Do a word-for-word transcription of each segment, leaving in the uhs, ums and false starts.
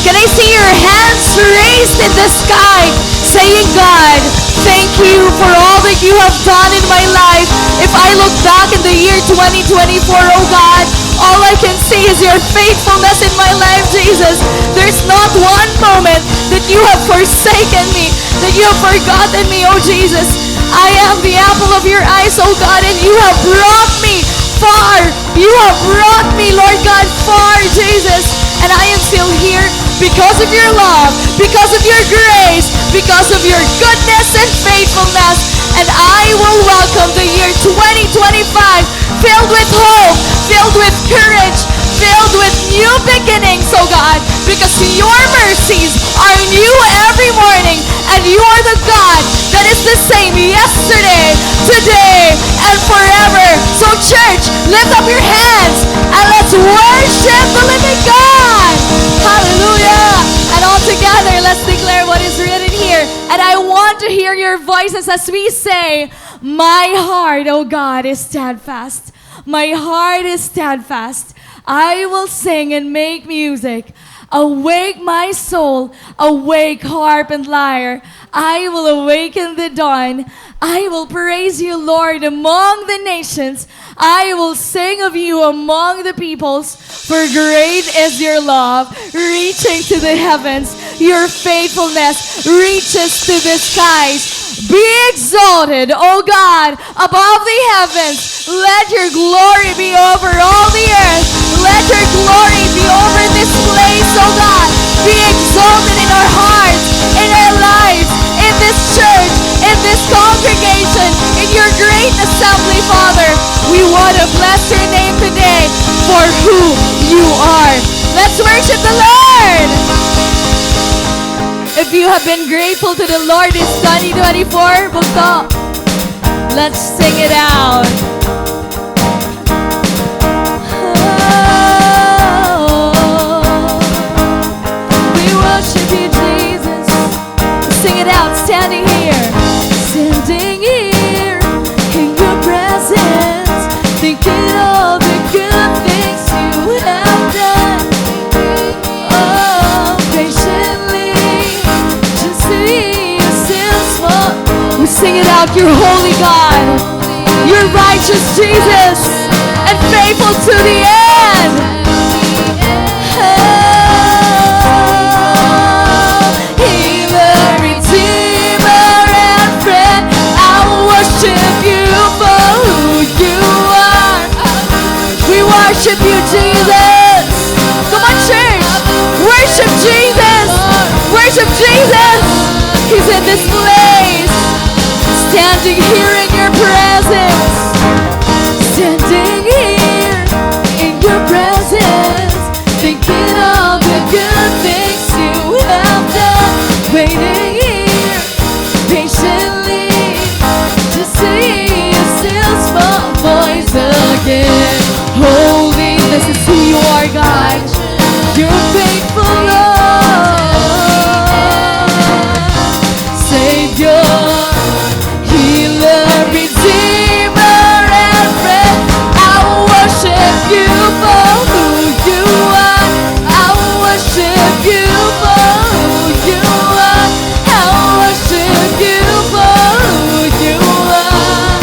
Can I see your hands raised in the sky, saying, "God, thank you for all that you have done in my life. If I look back in the year twenty twenty-four, oh God, all I can see is your faithfulness in my life, Jesus. There's not one moment that you have forsaken me, that you have forgotten me, oh Jesus. I am the apple of your eyes, oh God, and you have brought me far. You have brought me, Lord God, far, Jesus. And I am still here because of your love, because of your grace, because of your goodness and faithfulness. And I will welcome the year twenty twenty-five filled with hope, filled with courage, filled with new beginnings, oh God, because your mercies are new every morning, and you are the God that is the same yesterday, today, and forever. So, church, lift up your hands and let's worship the living God. Hallelujah. And all together, let's declare what is written here. And I want to hear your voices as we say, "My heart, oh God, is steadfast. My heart is steadfast. I will sing and make music. Awake, my soul, awake, harp and lyre. I will awaken the dawn. I will praise you, Lord, among the nations. I will sing of you among the peoples, for great is your love, reaching to the heavens. Your faithfulness reaches to the skies. Be exalted, O God, above the heavens. Let your glory be over all the earth. Let your glory be over this place, O God. Be exalted in our hearts, in our lives, in this church, in this congregation, in your great assembly, Father. We want to bless your name today for who you are. Let's worship the Lord. If you have been grateful to the Lord this twenty twenty-four, bugto, let's sing it out. Oh, we worship you, Jesus. Sing it out, standing here. Standing here in your presence, thinking of the good things you have done. Oh, patiently, just see yourself small. We sing it out, you're holy God. You're righteous, Jesus, and faithful to the end. Oh, healer, redeemer, and friend, I worship you for who you are. We worship you, Jesus. Come on, church. Worship Jesus. Worship Jesus. He's in this place. Standing here in your presence. Standing here in your presence. Thinking of the good things you have done. Waiting here patiently to see your still small voice again. Holy, this is who you are, God. You're faithful, Lord. Savior, healer, redeemer, and friend, I worship you for who you are. I worship you for who you are. I worship you for who you are,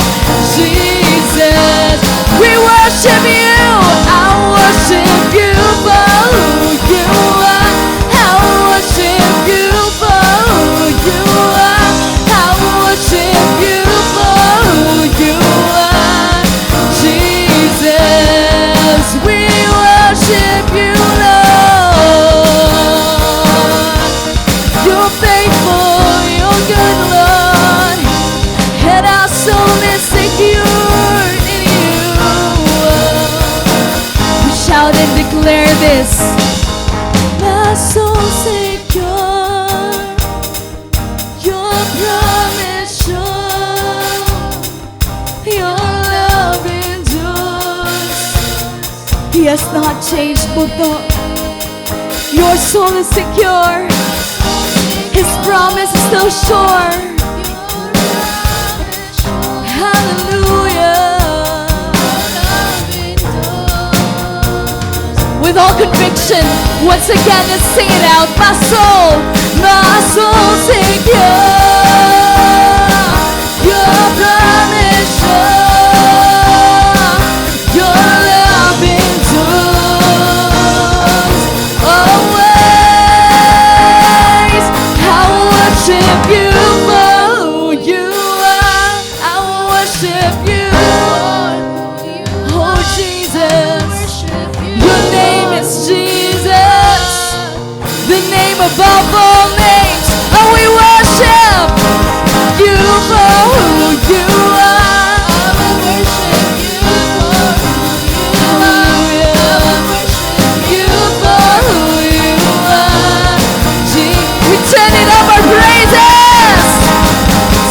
Jesus. We worship you. I worship you for who you are. I worship you for who you are. I worship you for who you are, Jesus. We worship you, Lord. You're faithful, you're good, Lord, and our soul is secure in you. We shout and declare this. My soul secure, your promise sure. Your love endures. He has not changed, bugto. Your soul is secure. His promise is still sure. Hallelujah. We With all conviction, once again, let's sing it out. My soul, my soul, sing your, your promise sure. Your love endures always. I worship you for who you are. I worship you. Oh, Jesus. Your name is Jesus. The name above all names. And we worship you for who you are. I will worship you for who you are. I will worship you for who you are. Je- we turn it up, our praises.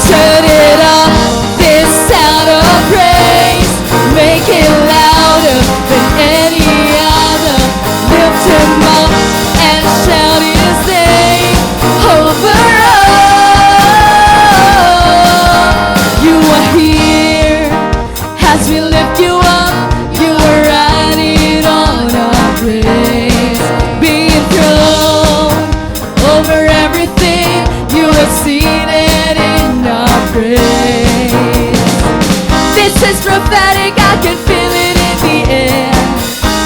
Turn it up, this sound of praise. Make it louder than any other. Lift him up and shout his name over all. You are here as we lift you up. You are riding on our praise. Be enthroned over everything, you are seated in our praise. This is prophetic, I can feel it in the air.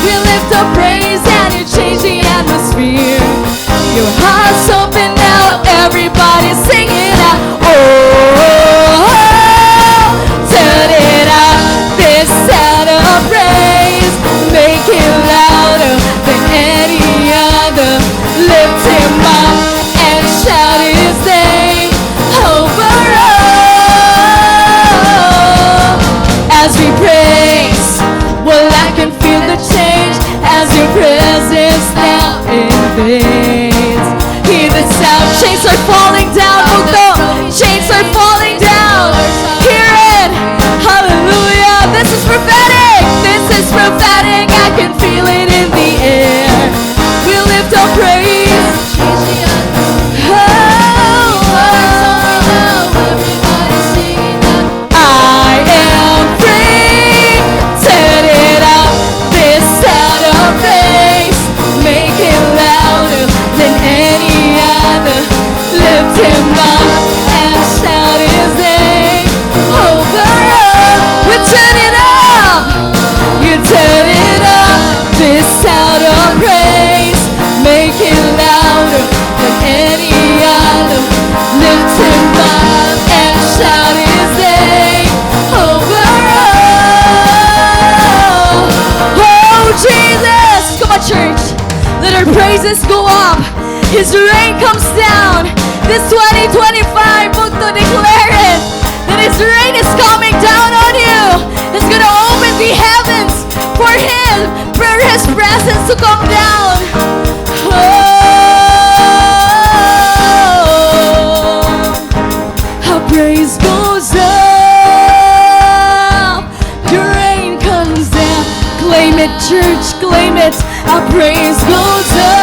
We lift up praise and you change the atmosphere. Your hearts open now, everybody sing it out. Oh, turn it up, this sound of praise, make it louder than any other. Lift him up and shout his name over all. As we praise, well, I can feel the change as your presence now invades. Hear the sound, chains are falling down, bugto. Chains are falling down. Hear it. Hallelujah. This is prophetic. This is prophetic. I can feel it in the air. We lift up praise. Oh, I am free. Turn it up. This sound of praise, make it louder than any other. Lift him up and shout his name over all. We turn it up. You turn it up. This sound of praise, make it louder than any other. Lift him up and shout his name over all. Oh, Jesus. Come on, church. Let our praises go up. His rain comes down. This twenty twenty-five, bugto, declare it, that his rain is coming down on you. He's gonna open the heavens for him, for his presence to come down. Oh, our praise goes up. Your rain comes down. Claim it, church, claim it. Our praise goes up.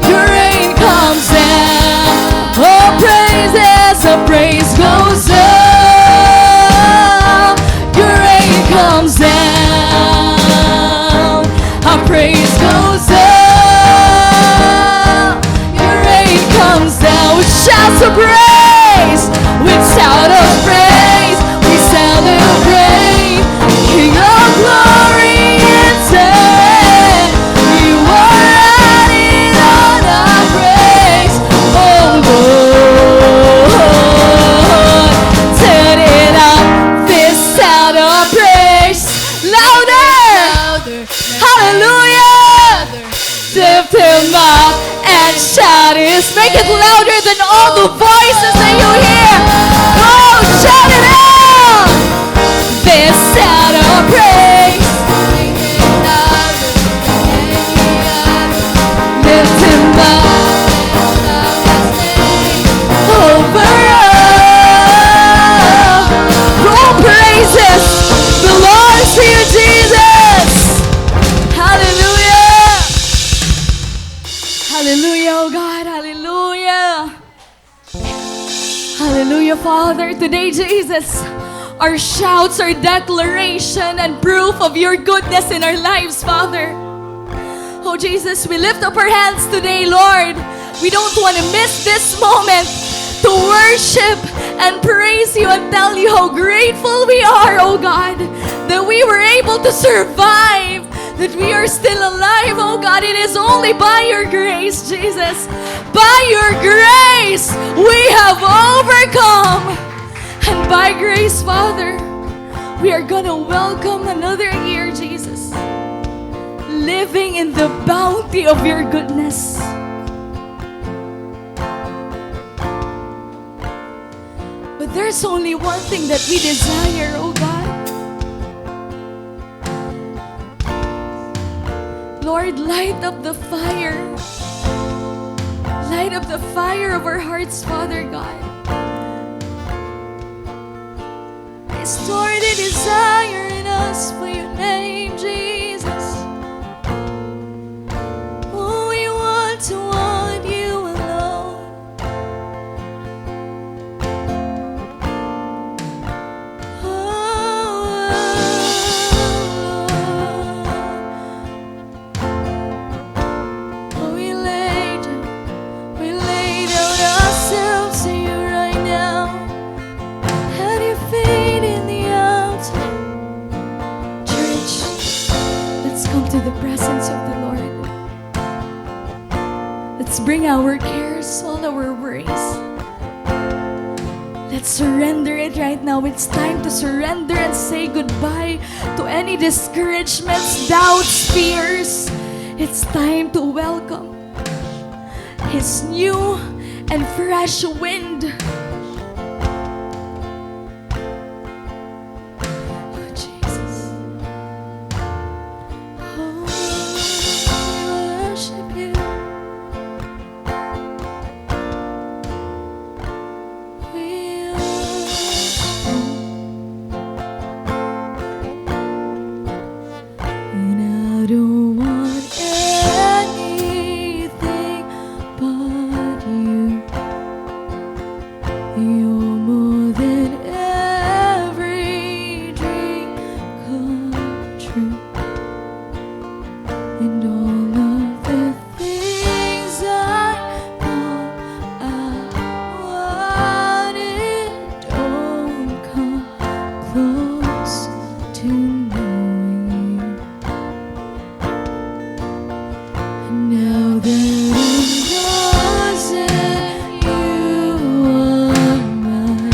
Your rain comes down. Oh, praises, our praise goes up. Your rain comes down. Our praise goes up. Your rain comes down with shouts of praise, with shout of praise, we celebrate. King of glory, enter in. You are riding on our praise, oh Lord. Turn it up, this sound of praise, louder. Hallelujah. Lift him up and shout his. Make it louder than all the voices that you hear. Oh, shout it out. This sound of praise. Lift him up. Over all. All praises belongs to you, Jesus. Hallelujah. Hallelujah, oh God, hallelujah. Hallelujah, Father. Today, Jesus, our shouts, our declaration, and proof of your goodness in our lives, Father. Oh, Jesus, we lift up our hands today, Lord. We don't want to miss this moment to worship and praise you and tell you how grateful we are, oh God, that we were able to survive, that we are still alive, oh God. It is only by your grace, Jesus. By your grace, we have overcome. And by grace, Father, we are gonna welcome another year, Jesus, living in the bounty of your goodness. But there's only one thing that we desire, oh God. Lord, light up the fire. Light up the fire of our hearts, Father God. Restore the desire in us for your name, Jesus. Oh, we want to want you alone. Oh, Lord. Oh, we lay down, we lay down ourselves to you right now. At your feet in the altar. Church, let's come to the presence of the Lord. Let's bring our cares, all our worries. Let's surrender it right now. It's time to surrender and say goodbye to any discouragements, doubts, fears. It's time to welcome His new and fresh wind. Oh, Jesus. Oh, we worship you. We worship you. And I don't want anything but you. You're more than every dream come true. And all of the things I thought I wanted don't come close to knowing you. Now that I know that you are mine,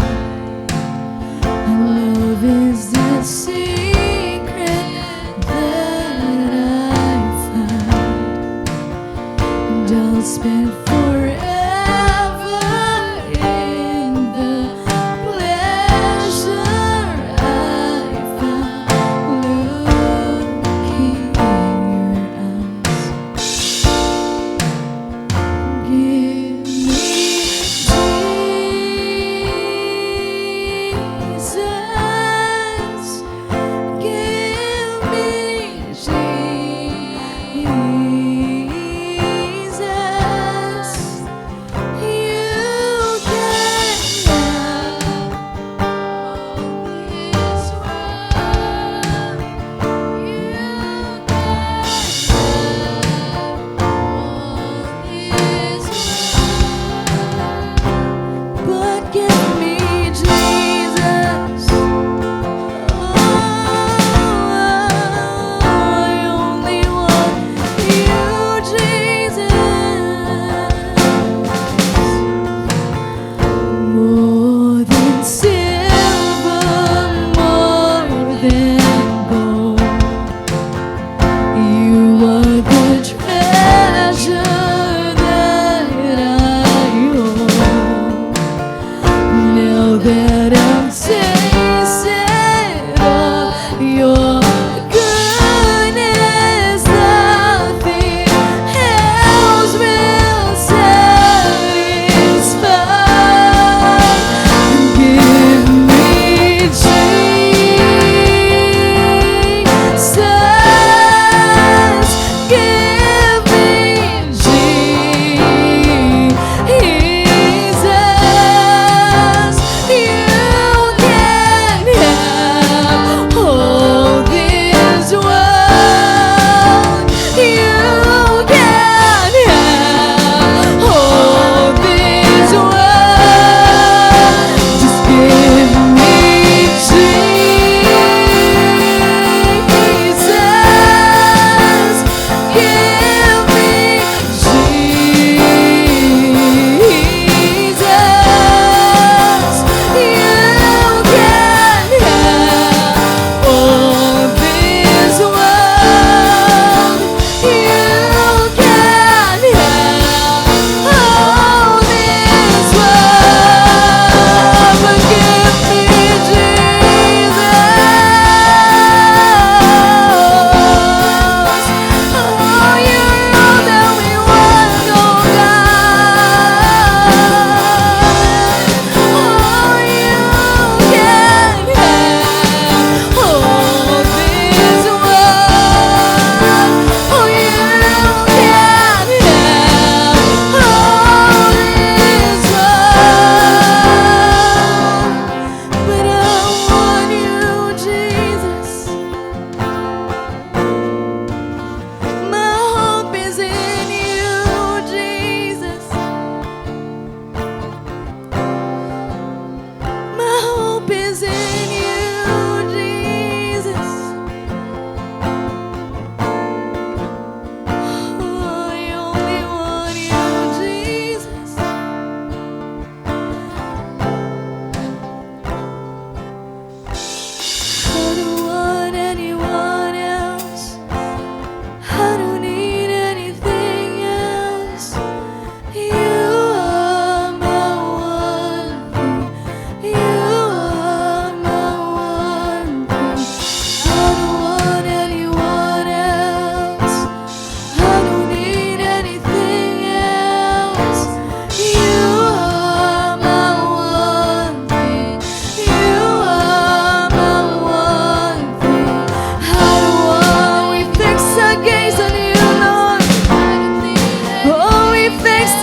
love is the secret that I find, and I'll spend forever in the pleasure I found looking in your eyes. Give me Jesus, give me Jesus.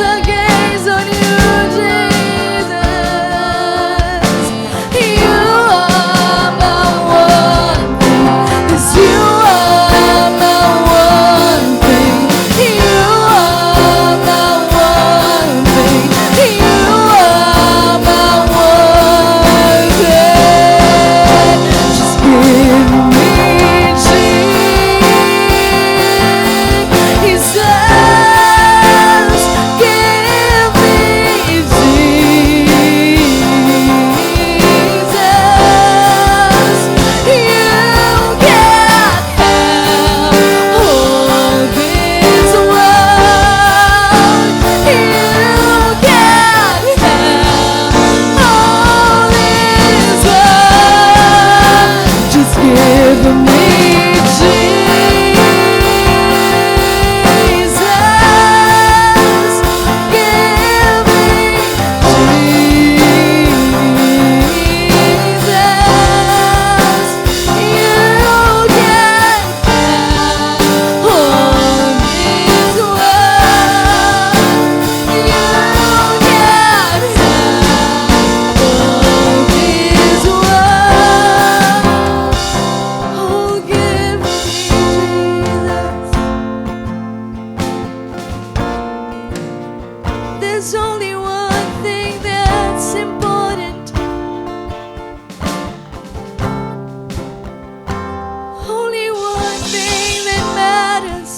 the gaze on you, Jesus. You are my one thing. 'Cause you are my one thing. You are my one thing. You are my one thing. Just give me Jesus. Give me Jesus. You can have all this world. You can have all this world. Just give me Jesus. Give me Jesus. You can have all this world. You can have all this world. Oh, give me Jesus. There's only one thing that's important. Only one thing that matters.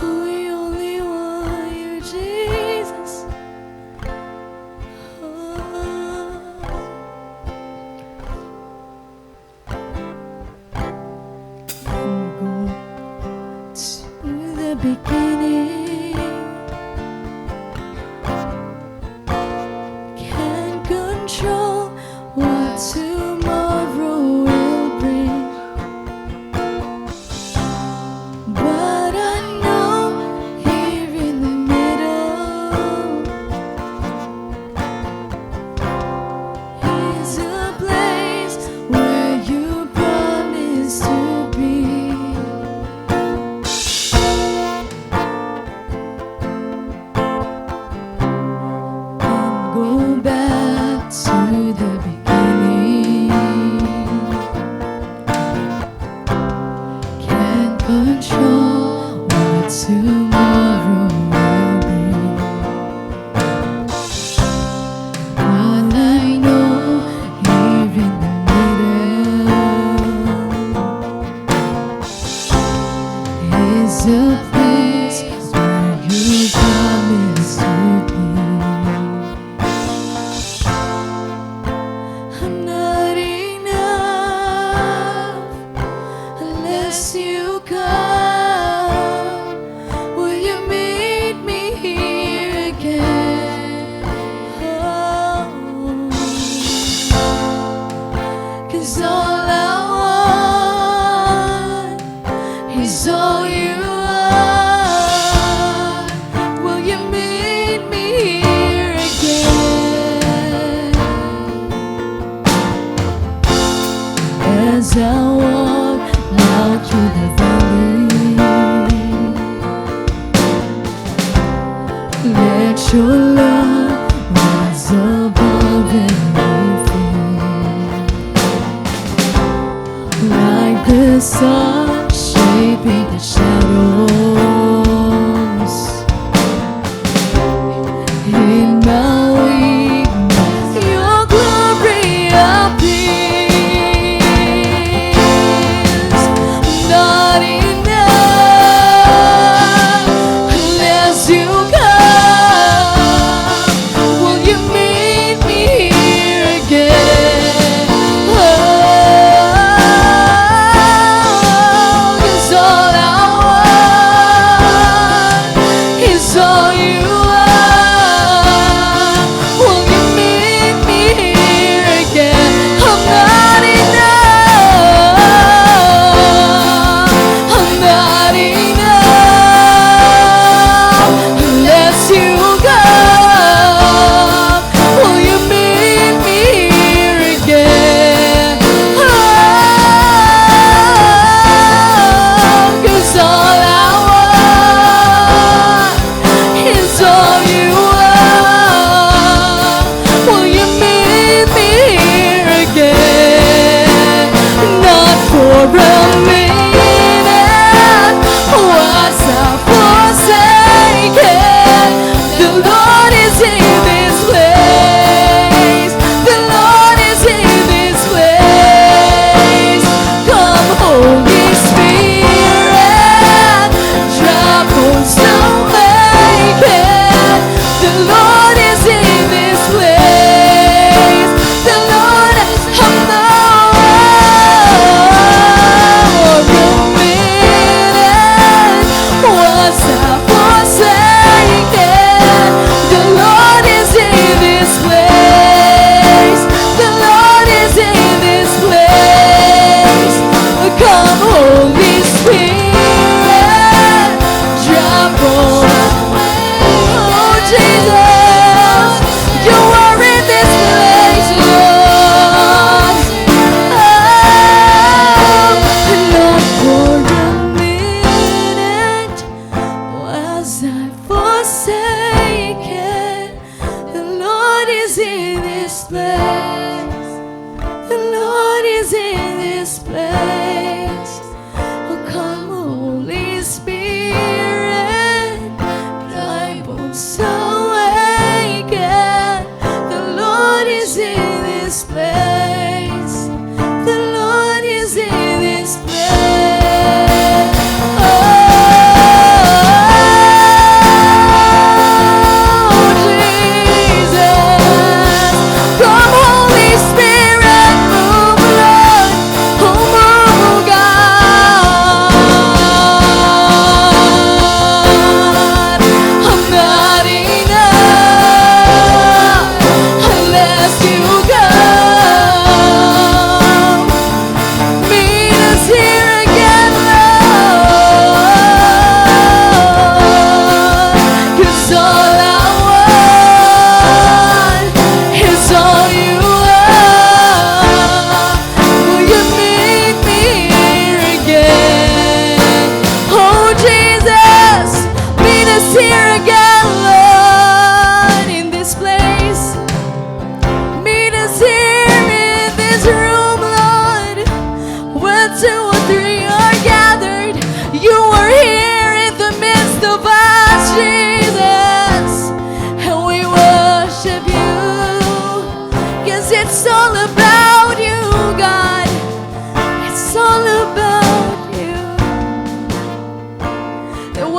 We only want you, Jesus. Oh. Go to the beginning. Can't control what tomorrow will bring, but I know here in the middle is a place where you promised to be. And go back to the beginning. Can't control what tomorrow will bring, but I know here in the middle is a place where you promised to be. I'm not enough unless you come. Will you meet me here again? Oh, 'cause all I want is all you are. Will you meet me here again? As I walk now through the valley, let your love rise above everything, like the sun shaping the shadows. In my weakness, your glory appears. Not enough unless you come. Will you meet me here again? Oh, 'cause all I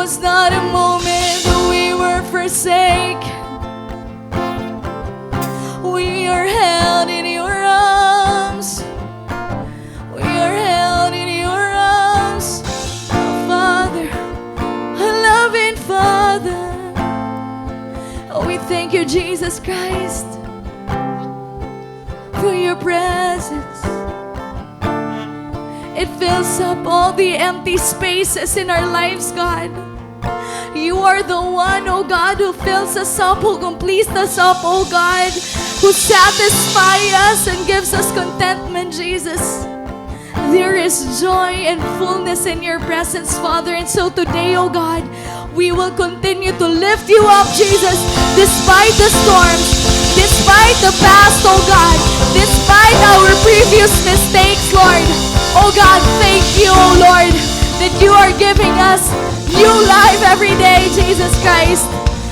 It's not a moment that we were forsaken. We are held in your arms. We are held in your arms, Father, a loving Father. Oh, we thank you, Jesus Christ, for your presence. It fills up all the empty spaces in our lives, God. You are the one, oh God, who fills us up, who completes us up, oh God, who satisfies us and gives us contentment, Jesus. There is joy and fullness in your presence, Father. And so today, oh God, we will continue to lift you up, Jesus, despite the storms, despite the past, oh God, despite our previous mistakes, Lord. Oh God, thank you, oh Lord, that you are giving us new life every day, Jesus Christ,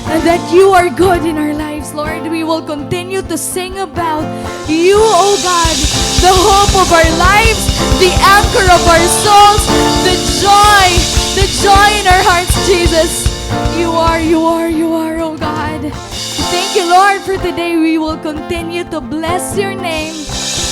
and that you are good in our lives, Lord. We will continue to sing about you, oh God, the hope of our lives, the anchor of our souls, the joy, the joy in our hearts, Jesus. You are, you are, you are, oh God. Thank you, Lord, for today. We will continue to bless your name.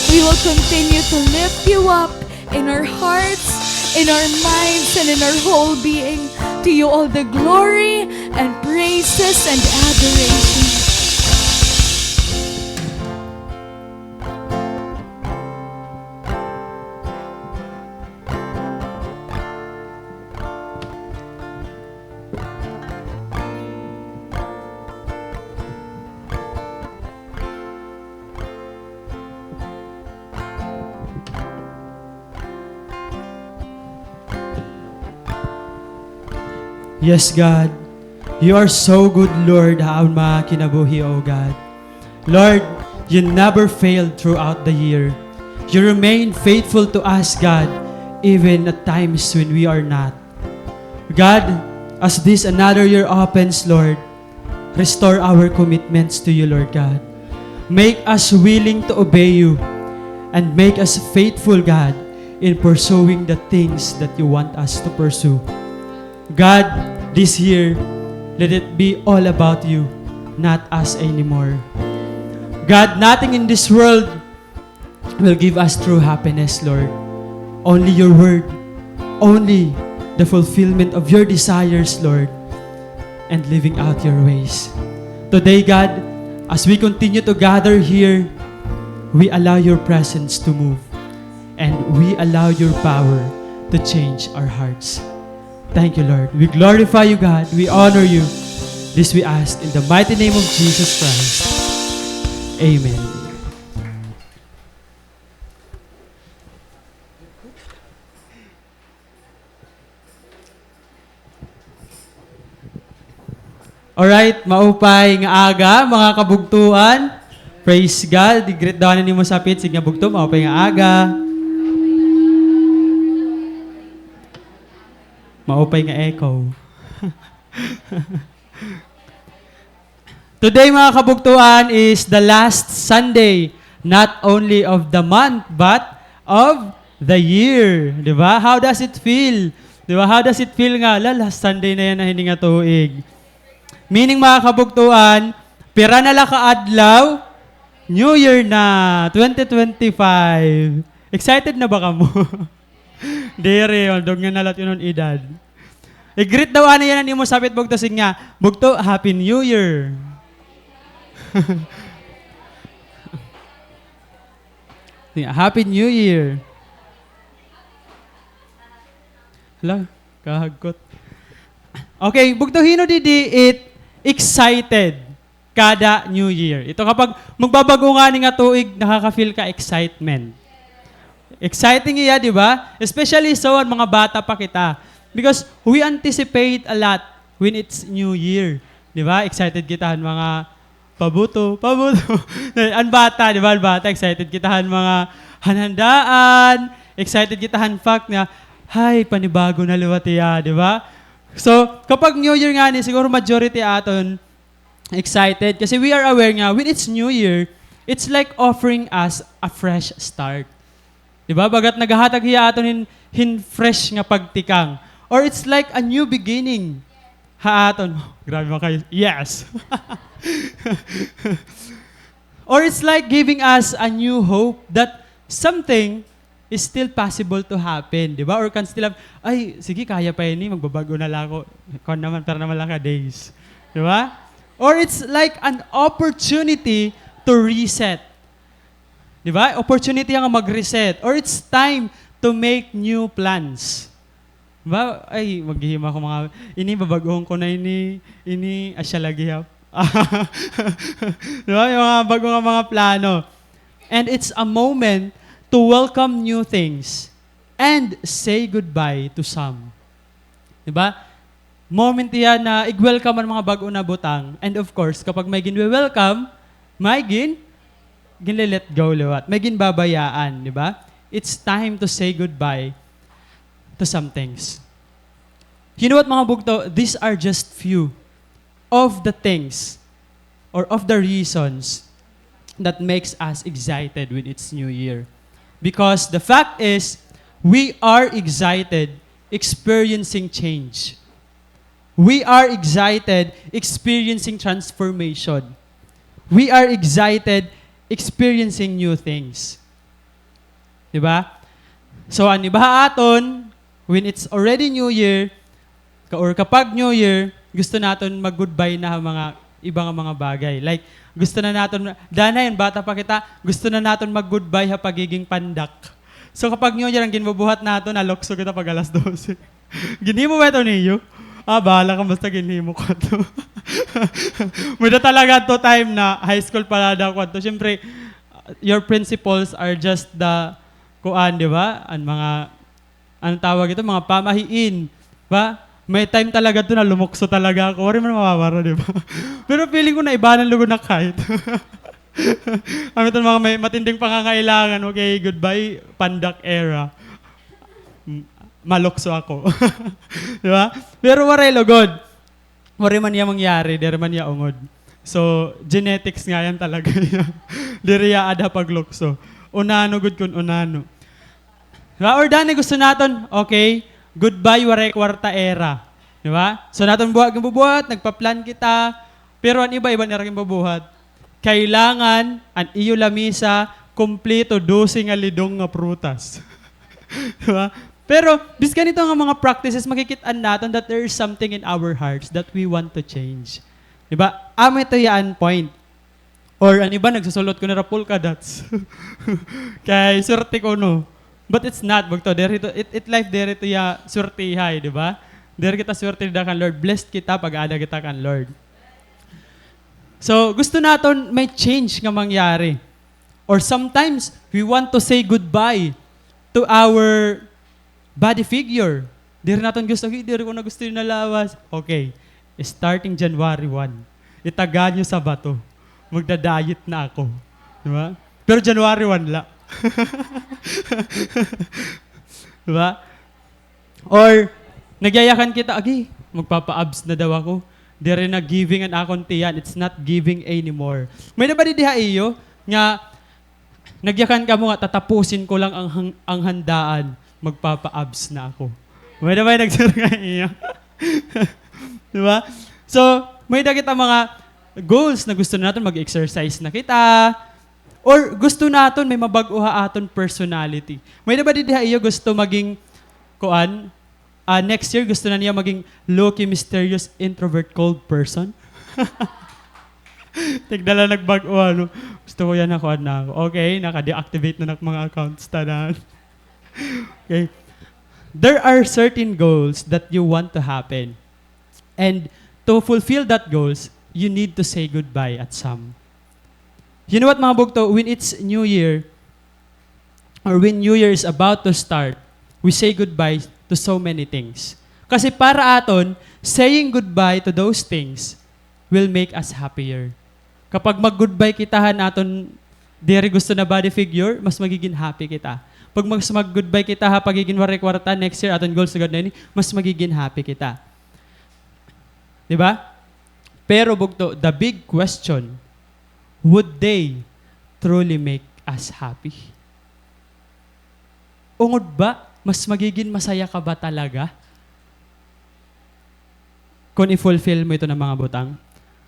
We will continue to lift you up in our hearts, in our minds, and in our whole being. To you all the glory and praises and adoration. Yes, God. You are so good, Lord, ha amon mga kinabuhi, O God. Lord, you never failed throughout the year. You remain faithful to us, God, even at times when we are not. God, as this another year opens, Lord, restore our commitments to you, Lord God. Make us willing to obey you and make us faithful, God, in pursuing the things that you want us to pursue. God, this year, let it be all about you, not us anymore. God, nothing in this world will give us true happiness, Lord. Only your word, only the fulfillment of your desires, Lord, and living out your ways. Today, God, as we continue to gather here, we allow your presence to move, and we allow your power to change our hearts. Thank you, Lord. We glorify you, God. We honor you. This we ask in the mighty name of Jesus Christ. Amen. Alright, maupay nga aga, mga kabugtoan. Praise God. I-greet daw anay nimo sa pitsi nga bugto, maupay nga aga. Maupay nga echo. Today, mga kabugtoan, is the last Sunday, not only of the month, but of the year. Di ba? How does it feel? Di ba? How does it feel nga, la, last Sunday na yana hini nga tuig? Meaning, mga kabugtoan, pira na la ka adlaw, New Year na, twenty twenty-five. Excited na ba kamo? Diri, dugay na la it inyong edad. I-greet daw anay yana nimo sa pitsi bugto, siring nga, "Bugto, Happy New Year." Siring nga, "Happy New Year." Hala, kahagkot. Okay, bugto, hin-o didi it excited kada New Year? Ito, kapag magbabag-o ngani nga tuig, nakaka-feel ka excitement. Exciting iya, di ba? Especially sa mga bata pa kita. Because we anticipate a lot when it's New Year. Di ba? Excited kita han mga pabuto, pabuto. An bata, di ba? An bata, excited kita han mga hanhandaan. Excited kita han fact nga, hay, panibago na liwat iya, di ba? So, kapag New Year ngani, siguro majority aton, excited kasi we are aware nga when it's New Year, it's like offering us a fresh start. Di ba? Bagat naghahatag hiya aton hin, hin fresh nga pagtikang. Or it's like a new beginning. Ha aton. Grabe man kayo. Yes! Or it's like giving us a new hope that something is still possible to happen, di ba? Or can still have, "Ay, sige, kaya pa ini, magbabag-o na la ako. Kuan naman, para naman la ka days." Di ba? Or it's like an opportunity to reset. Di ba? Opportunity nga mag-reset. Or it's time to make new plans. Ba, ay, maghihimo ako mga, ini, babag-ohon ko na ini, ini, asya lagi, ha? Di ba? May mga bag-o nga mga plano. And it's a moment to welcome new things and say goodbye to some. Di ba? Moment iya na ig-welcome an mga bag-o na butang. And of course, kapag may ginwe-welcome, may gin-, ginle-let go liwat. May ginbabayaan, di ba? It's time to say goodbye to some things. You know what, mga bugto? These are just few of the things or of the reasons that makes us excited when it's New Year. Because the fact is, we are excited experiencing change. We are excited experiencing transformation. We are excited experiencing new things. Di ba? So, an iba ha aton, when it's already New Year, ka-, or kapag New Year, gusto naton mag-goodbye na ha mga iba nga mga bagay. Like, gusto na naton, danay, bata pa kita, gusto na naton mag-goodbye ha pagiging pandak. So, kapag New Year, an ginbubuhat naton, nalukso kita pag alas dose. Ginhimo ba ito niyo? Ah, bahala ka, basta ginhimo ko ito. May-ada talaga ito time na high school pa la daw ako ito. Siyempre, your principles are just the, kuan, di ba? An mga, anong tawag ito? Mga pamahiin. Ba? May time talaga ito na lumukso talaga ako. Waray man mawawara, di ba? Pero feeling ko naibanan lugod na kahit. Kami itong mga may matinding pangangailangan, okay, goodbye, pandak era. M-, malukso ako. Di ba? Pero waray lugod. Waray man niya mangyari, diri man niya ungod. So, genetics nga yan talaga. Diri ya ada paglukso. Unano gud kun unano. Di ba? Or dani gusto naton, okay, goodbye, waray kwarta era. Di ba? So, naton buhat, ginbubuhat, nagpa-plan kita. Pero an iba, iba nira ginbubuhat. Kailangan an iyo lamisa kumpleto dose nga lidong nga prutas. Di ba? Pero, biskan ito nga mga practices, makikit-an naton that there is something in our hearts that we want to change. Di ba? Amo ito ya an point. Or an iba, nagsusulot kuno hira polka dots. Kay swerte kuno. But it's not, bugto. Diri ito, it, it life diri ito ya swertehay, di ba? Diri kita swerte dida kan Lord. Blessed kita pag aada kita kan Lord. So, gusto naton may change nga mangyari. Or sometimes, we want to say goodbye to our body figure. Diri naton gusto, "Hey, diri ko na gusto yung nalawas." Okay. Starting January one, itagan niyo sa bato. Magda-diet na ako. Di ba? Pero January one la. Di ba? Or, nagyayakan kita, "Agi, magpapa-abs na daw ako. Diri na giving an akon tiyan. It's not giving anymore." May-ada ba didi ha iyo nga nagyakan kamo nga, "Tatapusin ko lang ang hang-, ang handaan. Magpapa-abs na ako." May-ada ba nagsurga iyo? Di ba? So, may-ada kita mga goals na gusto na naton, mag-exercise na kita. Or gusto naton may mabag-o ha aton personality. May-ada ba didi ha iyo gusto maging, kuan, ah, next year gusto na niya maging low-key, mysterious, introvert, cold person? Tigda la nagbag-o, ano. Gusto ko yan, nakuan na ako. Okay, naka-deactivate na nak mga accounts, tanan. Okay. There are certain goals that you want to happen. And to fulfill that goals, you need to say goodbye at some. You know what, mga bugto? When it's New Year, or when New Year is about to start, we say goodbye to so many things. Kasi para aton, saying goodbye to those things will make us happier. Kapag mag-goodbye kita han aton diri gusto na body figure, mas magiging happy kita. Pag mas mag-goodbye kita ha pagiging waray kwarta, next year aton goals gad na ini, mas magiging happy kita. Di ba? Pero bugto, the big question, would they truly make us happy? Ungod ba, mas magiging masaya ka ba talaga? kon i-fulfill mo ito nga mga butang.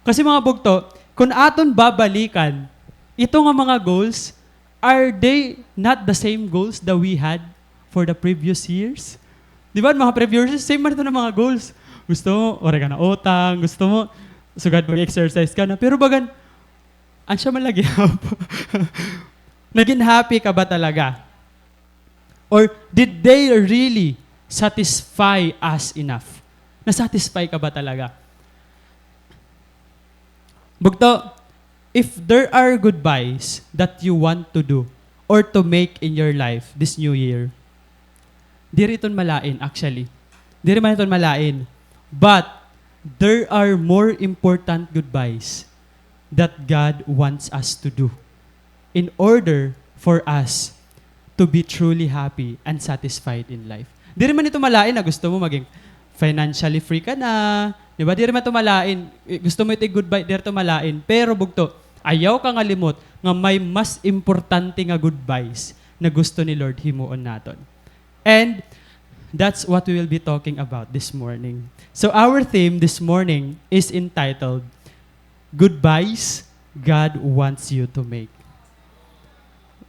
Kasi, mga bugto, kon aton babalikan, ito nga mga goals, are they not the same goals that we had for the previous years? Di ba, mga previous years, same man ito nga mga goals. Gusto mo, waray ka na utang, gusto mo, sugad mag-exercise ka na. Pero bagan, ansya man lagi. Naging happy ka ba talaga? Or did they really satisfy us enough? Na-satisfy ka ba talaga? Bugto, if there are goodbyes that you want to do or to make in your life this new year, diri iton malain, actually. Diri man iton malain. But there are more important goodbyes that God wants us to do in order for us to be truly happy and satisfied in life. Diri man ito malain na gusto mo maging financially free ka na, di ba? Diri man ito malain. Eh, gusto mo ito goodbye, diri ito malain. Pero bugto, ayaw ka ngalimot nga may mas importante nga goodbyes na gusto ni Lord himuon naton. And that's what we will be talking about this morning. So our theme this morning is entitled Goodbyes God Wants You to Make.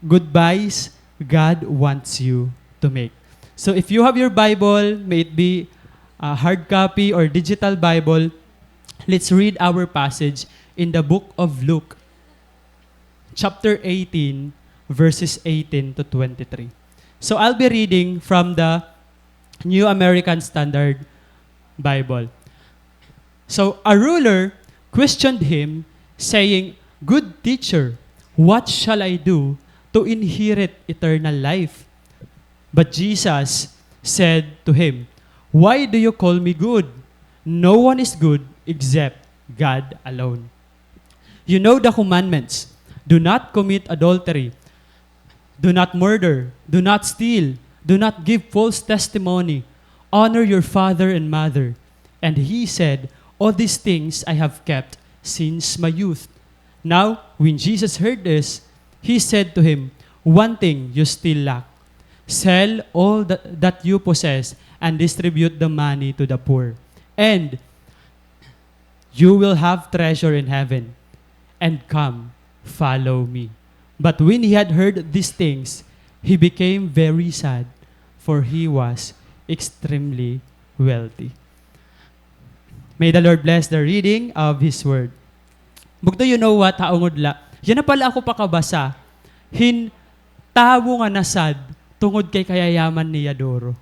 Goodbyes God Wants You to Make. So if you have your Bible, may it be a hard copy or digital Bible, let's read our passage in the book of Luke, chapter eighteen, verses eighteen to twenty-three. So I'll be reading from the New American Standard Bible. So a ruler questioned him, saying, "Good teacher, what shall I do to inherit eternal life?" But Jesus said to him, "Why do you call me good? No one is good except God alone. You know the commandments. Do not commit adultery. Do not murder. Do not steal. Do not give false testimony. Honor your father and mother." And he said, "All these things I have kept since my youth." Now, when Jesus heard this, he said to him, "One thing you still lack. Sell all that, that you possess and distribute the money to the poor, and you will have treasure in heaven, and come, follow me." But when he had heard these things, he became very sad, for he was extremely wealthy. May the Lord bless the reading of His Word. Bugto, you know what, ha ungod la, yana pala ako pakabasa hin tawo nga nasad tungod kay kayayaman niya duro.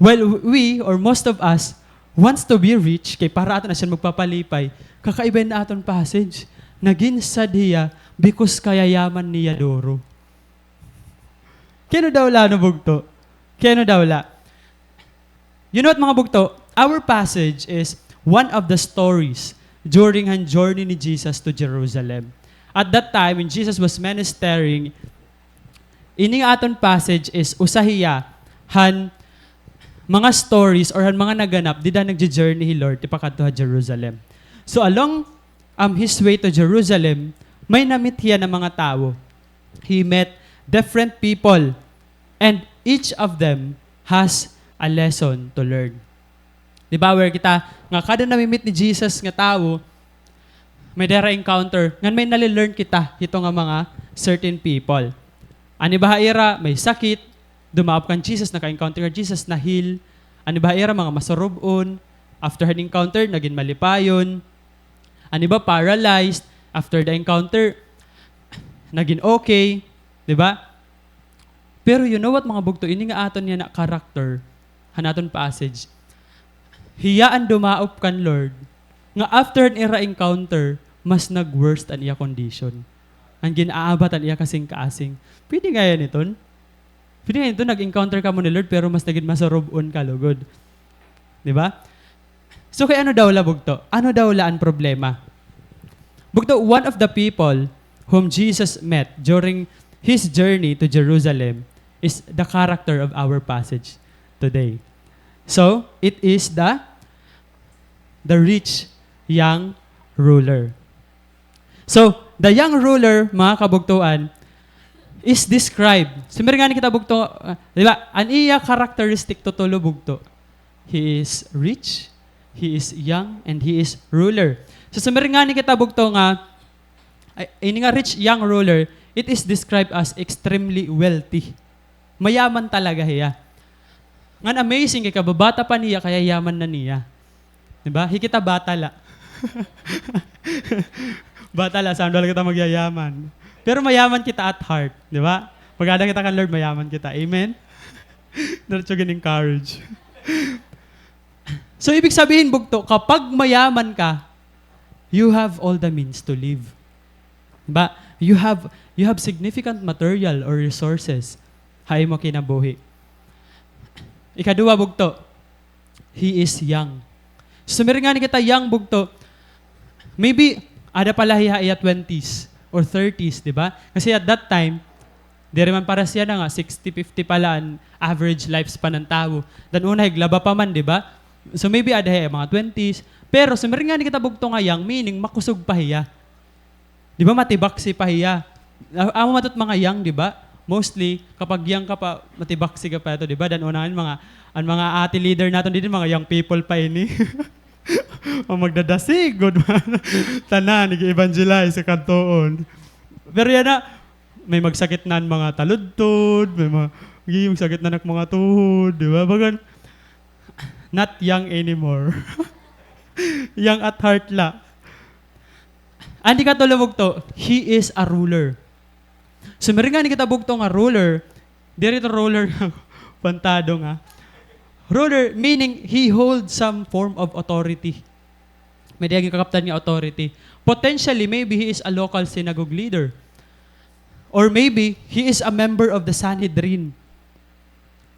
Well, we, or most of us, wants to be rich, kay para aton asya magpapalipay. Kakaiba hin aton passage. Nagin sad hiya because kayayaman niya duro. Kay ano daw la, ano, bugto? Kay ano daw la? You know what, mga bugto? Our passage is one of the stories during han journey ni Jesus to Jerusalem. At that time, when Jesus was ministering, ini nga aton passage is usa hiya han mga stories or han mga naganap dida nagjo-journey hi Lord tipakadto ha Jerusalem. So along, um, his way to Jerusalem, may na-meet hiya na mga tawo. He met different people, and each of them has a lesson to learn. Di ba, aware kita nga kada nami-meet ni Jesus nga tawo, may dara encounter, ngan may nale-learn kita hito nga mga certain people. An iba ha ira, may sakit, dumaop kan Jesus, naka-encounter kan Jesus, na-heal. An iba ha ira, mga masurub-on, after han encounter, nagin malipayon. An iba, paralyzed, after the encounter, nagin okay, di ba? Pero you know what, mga bugto, ini nga aton yana character, han aton passage, hiya an dumaop kan Lord, nga after han ira encounter, mas nag-worst an iya condition. An gin-aabat an iya kasingkasing. Pwede ngani iton? Pwede ngani iton, nag-encounter kamo ni Lord, pero mas nagin masurub-on ka lugod. Di ba? So, kay ano daw la, bugto? Ano daw la an problema? Bugto, one of the people whom Jesus met during his journey to Jerusalem is the character of our passage today. So, it is the, the rich young ruler. So, the young ruler, mga kabugtoan, is described. Sumir ngani kita, bugto, ah, di ba? An iya characteristic tutulo, bugto. He is rich, He is young and he is ruler. So, sumiring ngani kita bugto nga, ay, ini nga rich young ruler, it is described as extremely wealthy. Mayaman talaga hiya. Ngan amazing kay kababata pa niya, kay yayaman na niya. Di ba? Hi kita bata la. Bata la, saan daw la kita magyayaman. Pero mayaman kita at heart, di ba? Pag-ada kita kan Lord, mayaman kita. Amen? Diretso gin-encourage. So, ibig sabihin, bugto, kapag mayaman ka, you have all the means to live. Di ba? You have, you have significant material or resources ha imo kinabuhi. Ikaduha, bugto, he is young. Sumiring ngani kita young, bugto. Maybe, ada pa la hiya ha iya twenties or thirties, di ba? Kasi at that time, diri man pareha yana nga sixty, fifty pa la an average lifespan han tawo. Dan una, higlaba pa man, di ba? So maybe ada hiya mga twenties. Pero sumiring ngani kita bugto nga young, meaning makusog pa hiya. Di ba, matibaksi pa hiya. A-, amo man ito it mga young, di ba? Mostly, kapag young ka pa, matibaksi ka pa ito, di ba? Dan una an mga, an mga ate leader naton didi, mga young people pa ini. O magdadasig gud man. Tanan, nag-evangelize sa kadtuon. Pero yana, may magsakit na an mga taludtod, may mga, may magsakit na an mga tuhod, di ba? Bagan, not young anymore. Young at heart la. An ikatulo, bugto, he is a ruler. Sumiring ngani kita, bugto, nga ruler, diri ito ruler nga pantado nga. Ruler, meaning he holds some form of authority. May-ada hiya ginkakaptan nga authority. Potentially, maybe he is a local synagogue leader. Or maybe, he is a member of the Sanhedrin.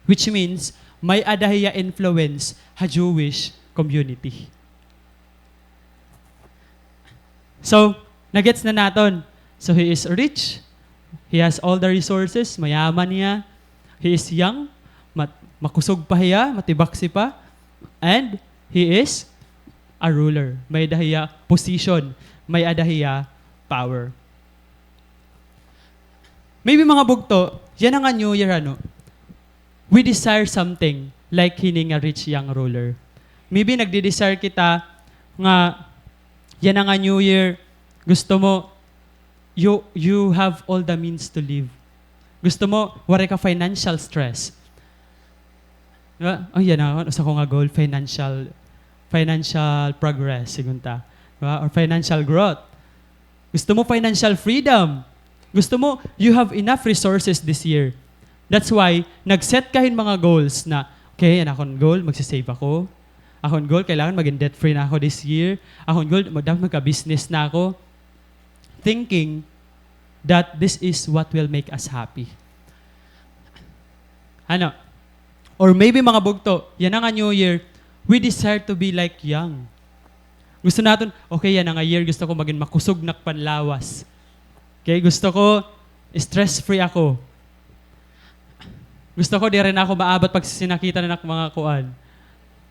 Which means, may-ada hiya influence ha Jewish community. So, nagets na naton. So, he is rich. He has all the resources. Mayaman hiya. He is young. Mat-, makusog pa hiya. Matibaksi pa. And he is a ruler. May-ada hiya position. May-ada hiya power. Maybe, mga bugto, yana nga New Year, ano, we desire something like hini nga rich young ruler. Maybe nagde-desire kita nga yana nga New Year, gusto mo, you, you have all the means to live. Gusto mo, waray ka financial stress. Di ba? Oh, yana nga, usa ko nga goal, financial, financial progress, siring unta. Di ba? Or financial growth. Gusto mo financial freedom. Gusto mo, you have enough resources this year. That's why, nag-set ka hin mga goals na, "Okay, an akon goal, magse-save ako. Akon goal, kailangan maging debt-free na ako this year. Akon goal, ma-, dapat magka-business na ako." Thinking that this is what will make us happy. Ano? Or maybe, mga bugto, yana nga New Year, we desire to be like young. Gusto naton, "Okay, yana nga year, gusto ko magin makusog na ak panlawas. Okay, gusto ko stress-free ako. Gusto ko diri na ako maabat pagsisinakitan han ak mga kuan,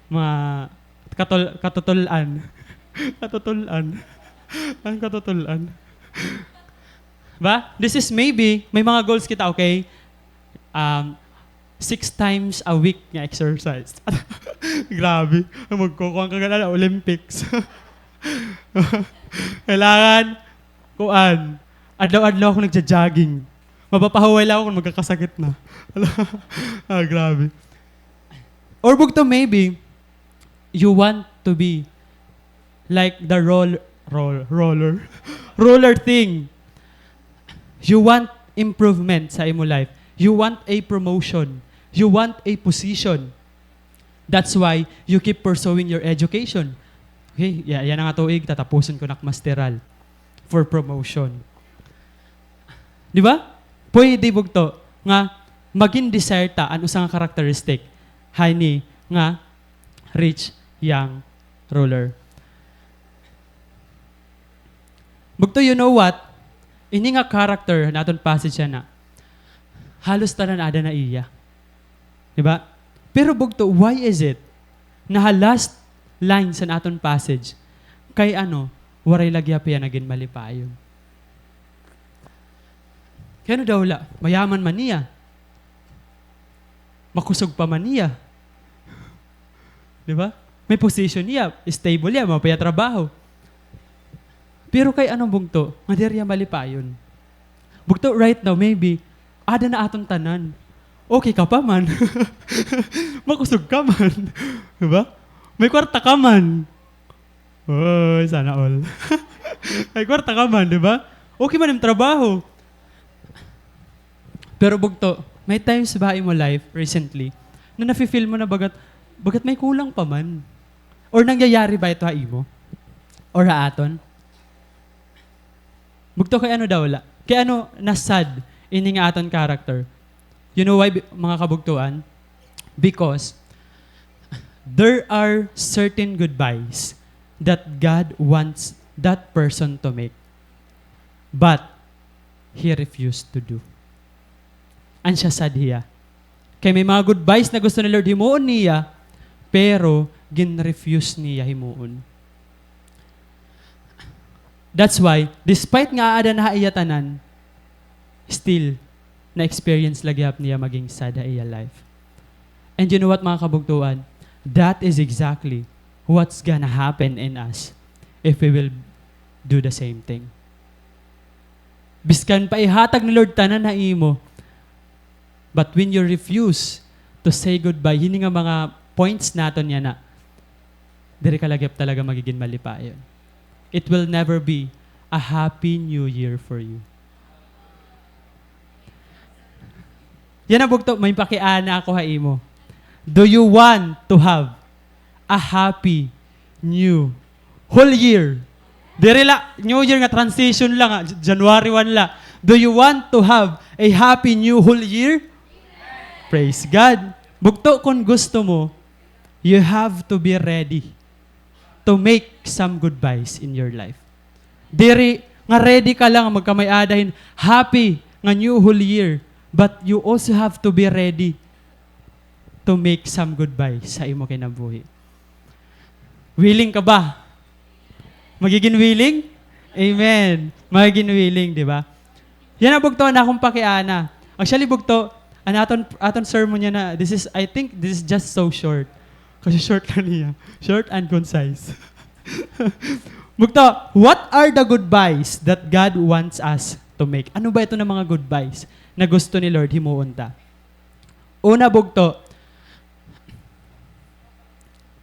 mga katul-, katutul-an." Katutul-an. An katutul-an. Ba? This is maybe, may mga goals kita, okay? Um, six times a week nga exercise. Grabe. Magkukuan ka gana, Olympics. Kailangan, kuan, adlaw-adlaw ako nagja-jogging. Mapapahuway la ako kon magkakasakit na. Ah, grabe. Or bugto, maybe, you want to be like the roll-, roll-, roller, roller thing. You want improvement sa imo life. You want a promotion. You want a position. That's why you keep pursuing your education. Okay, ya-, yana nga tuig, tatapuson ko na ak masteral for promotion. Di ba? Pwede, bugto, nga magin desire ta an usa nga characteristic ha ini nga rich young ruler. Bugto, you know what? Ini nga character han aton passage yana, halos tanan ada na iya. Di ba? Pero bugto, why is it na ha last lines han aton passage, kay ano, waray la gihap hiya nagin malipayon? Kay ano daw la, mayaman man hiya. Makusog pa man hiya. Di ba? May position hiya, stable hiya, mapay hiya trabaho. Pero kay ano bugto, nga diri hiya malipayon. Bugto right now, maybe, ada na aton tanan. Okay ka pa man. Makusog ka man. Di ba? May kwarta ka man. Oy, sana all. May kwarta ka man, di ba? Okay man im trabaho. Pero bugto, may times ba ha imo life recently na nafe-feel mo na bagat, bagat may kulang pa man? Or nangyayari ba ito ha imo? Or ha aton? Bugto, kay ano daw la? Kay ano na-sad ini nga aton character? You know why, bi-, mga kabugtoan? Because there are certain goodbyes that God wants that person to make. But he refused to do. An siya sad hiya. Kay may mga goodbyes na gusto ni Lord himuon niya, pero gin-refuse niya himuon. That's why, despite nga aada na ha iya tanan, still, na-experience la gihap niya maging sad ha iya life. And you know what, mga kabugtoan? That is exactly what's gonna happen in us if we will do the same thing. Biskan pa ihatag ni Lord tanan ha imo, but when you refuse to say goodbye, hini nga mga points naton yana, diri ka la gihap talaga magigin malipayon. It will never be a happy new year for you. Yana bugto, may pakiana ako ha imo. Do you want to have a happy new whole year? Diri la, New Year nga transition la nga, J-, January one la. Do you want to have a happy new whole year? Praise God. Bugto, kon gusto mo, you have to be ready to make some goodbyes in your life. Diri nga ready ka lang magkamay-ada hin happy nga new whole year, but you also have to be ready to make some goodbyes sa imo kinabuhi. Willing ka ba? Magigin willing? Amen. Magigin willing, di ba? Yana bugto an akon pakiana. Actually, bugto, an aton, aton sermon yana, this is, I think, this is just so short. Kasi short la niya. Short and concise. Bugto, what are the goodbyes that God wants us to make? Ano ba ito na mga goodbyes na gusto ni Lord himuon ta? Una, bugto,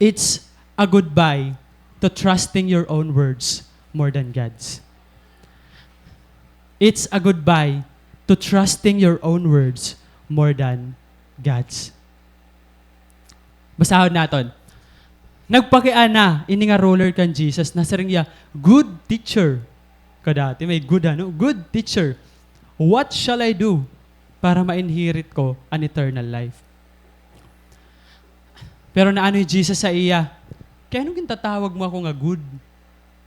it's a goodbye to trusting your own words more than God's. It's a goodbye to trusting your own words more than God's. Basahon naton. Nagpakiana ini nga ruler kan Jesus, nasiring hiya, "Good teacher." Kadati, may good, ano? "Good teacher, what shall I do para ma-inherit ko an eternal life?" Pero naano hi Jesus ha iya, "Kay ano gintatawag mo ako nga good?"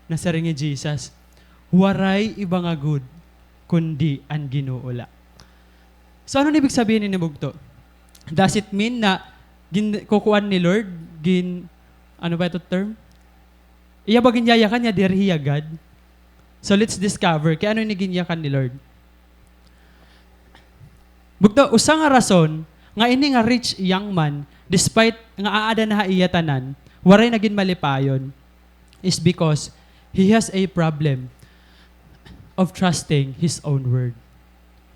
Nasiring hi Jesus, "Waray iba nga good, kundi an Ginoo la." So, ano an ibig sabihin hini bugto? Does it mean na gin-, kukuan ni Lord, gin-, ano ba ito term? Iya ba ginyayakan nga diri hiya God? So, let's discover kay ano ini ginyakan ni Lord. Bugto, usa nga rason nga ini nga rich young man, despite nga aada na ha iya tanan, waray na gin malipayon, is because he has a problem of trusting his own word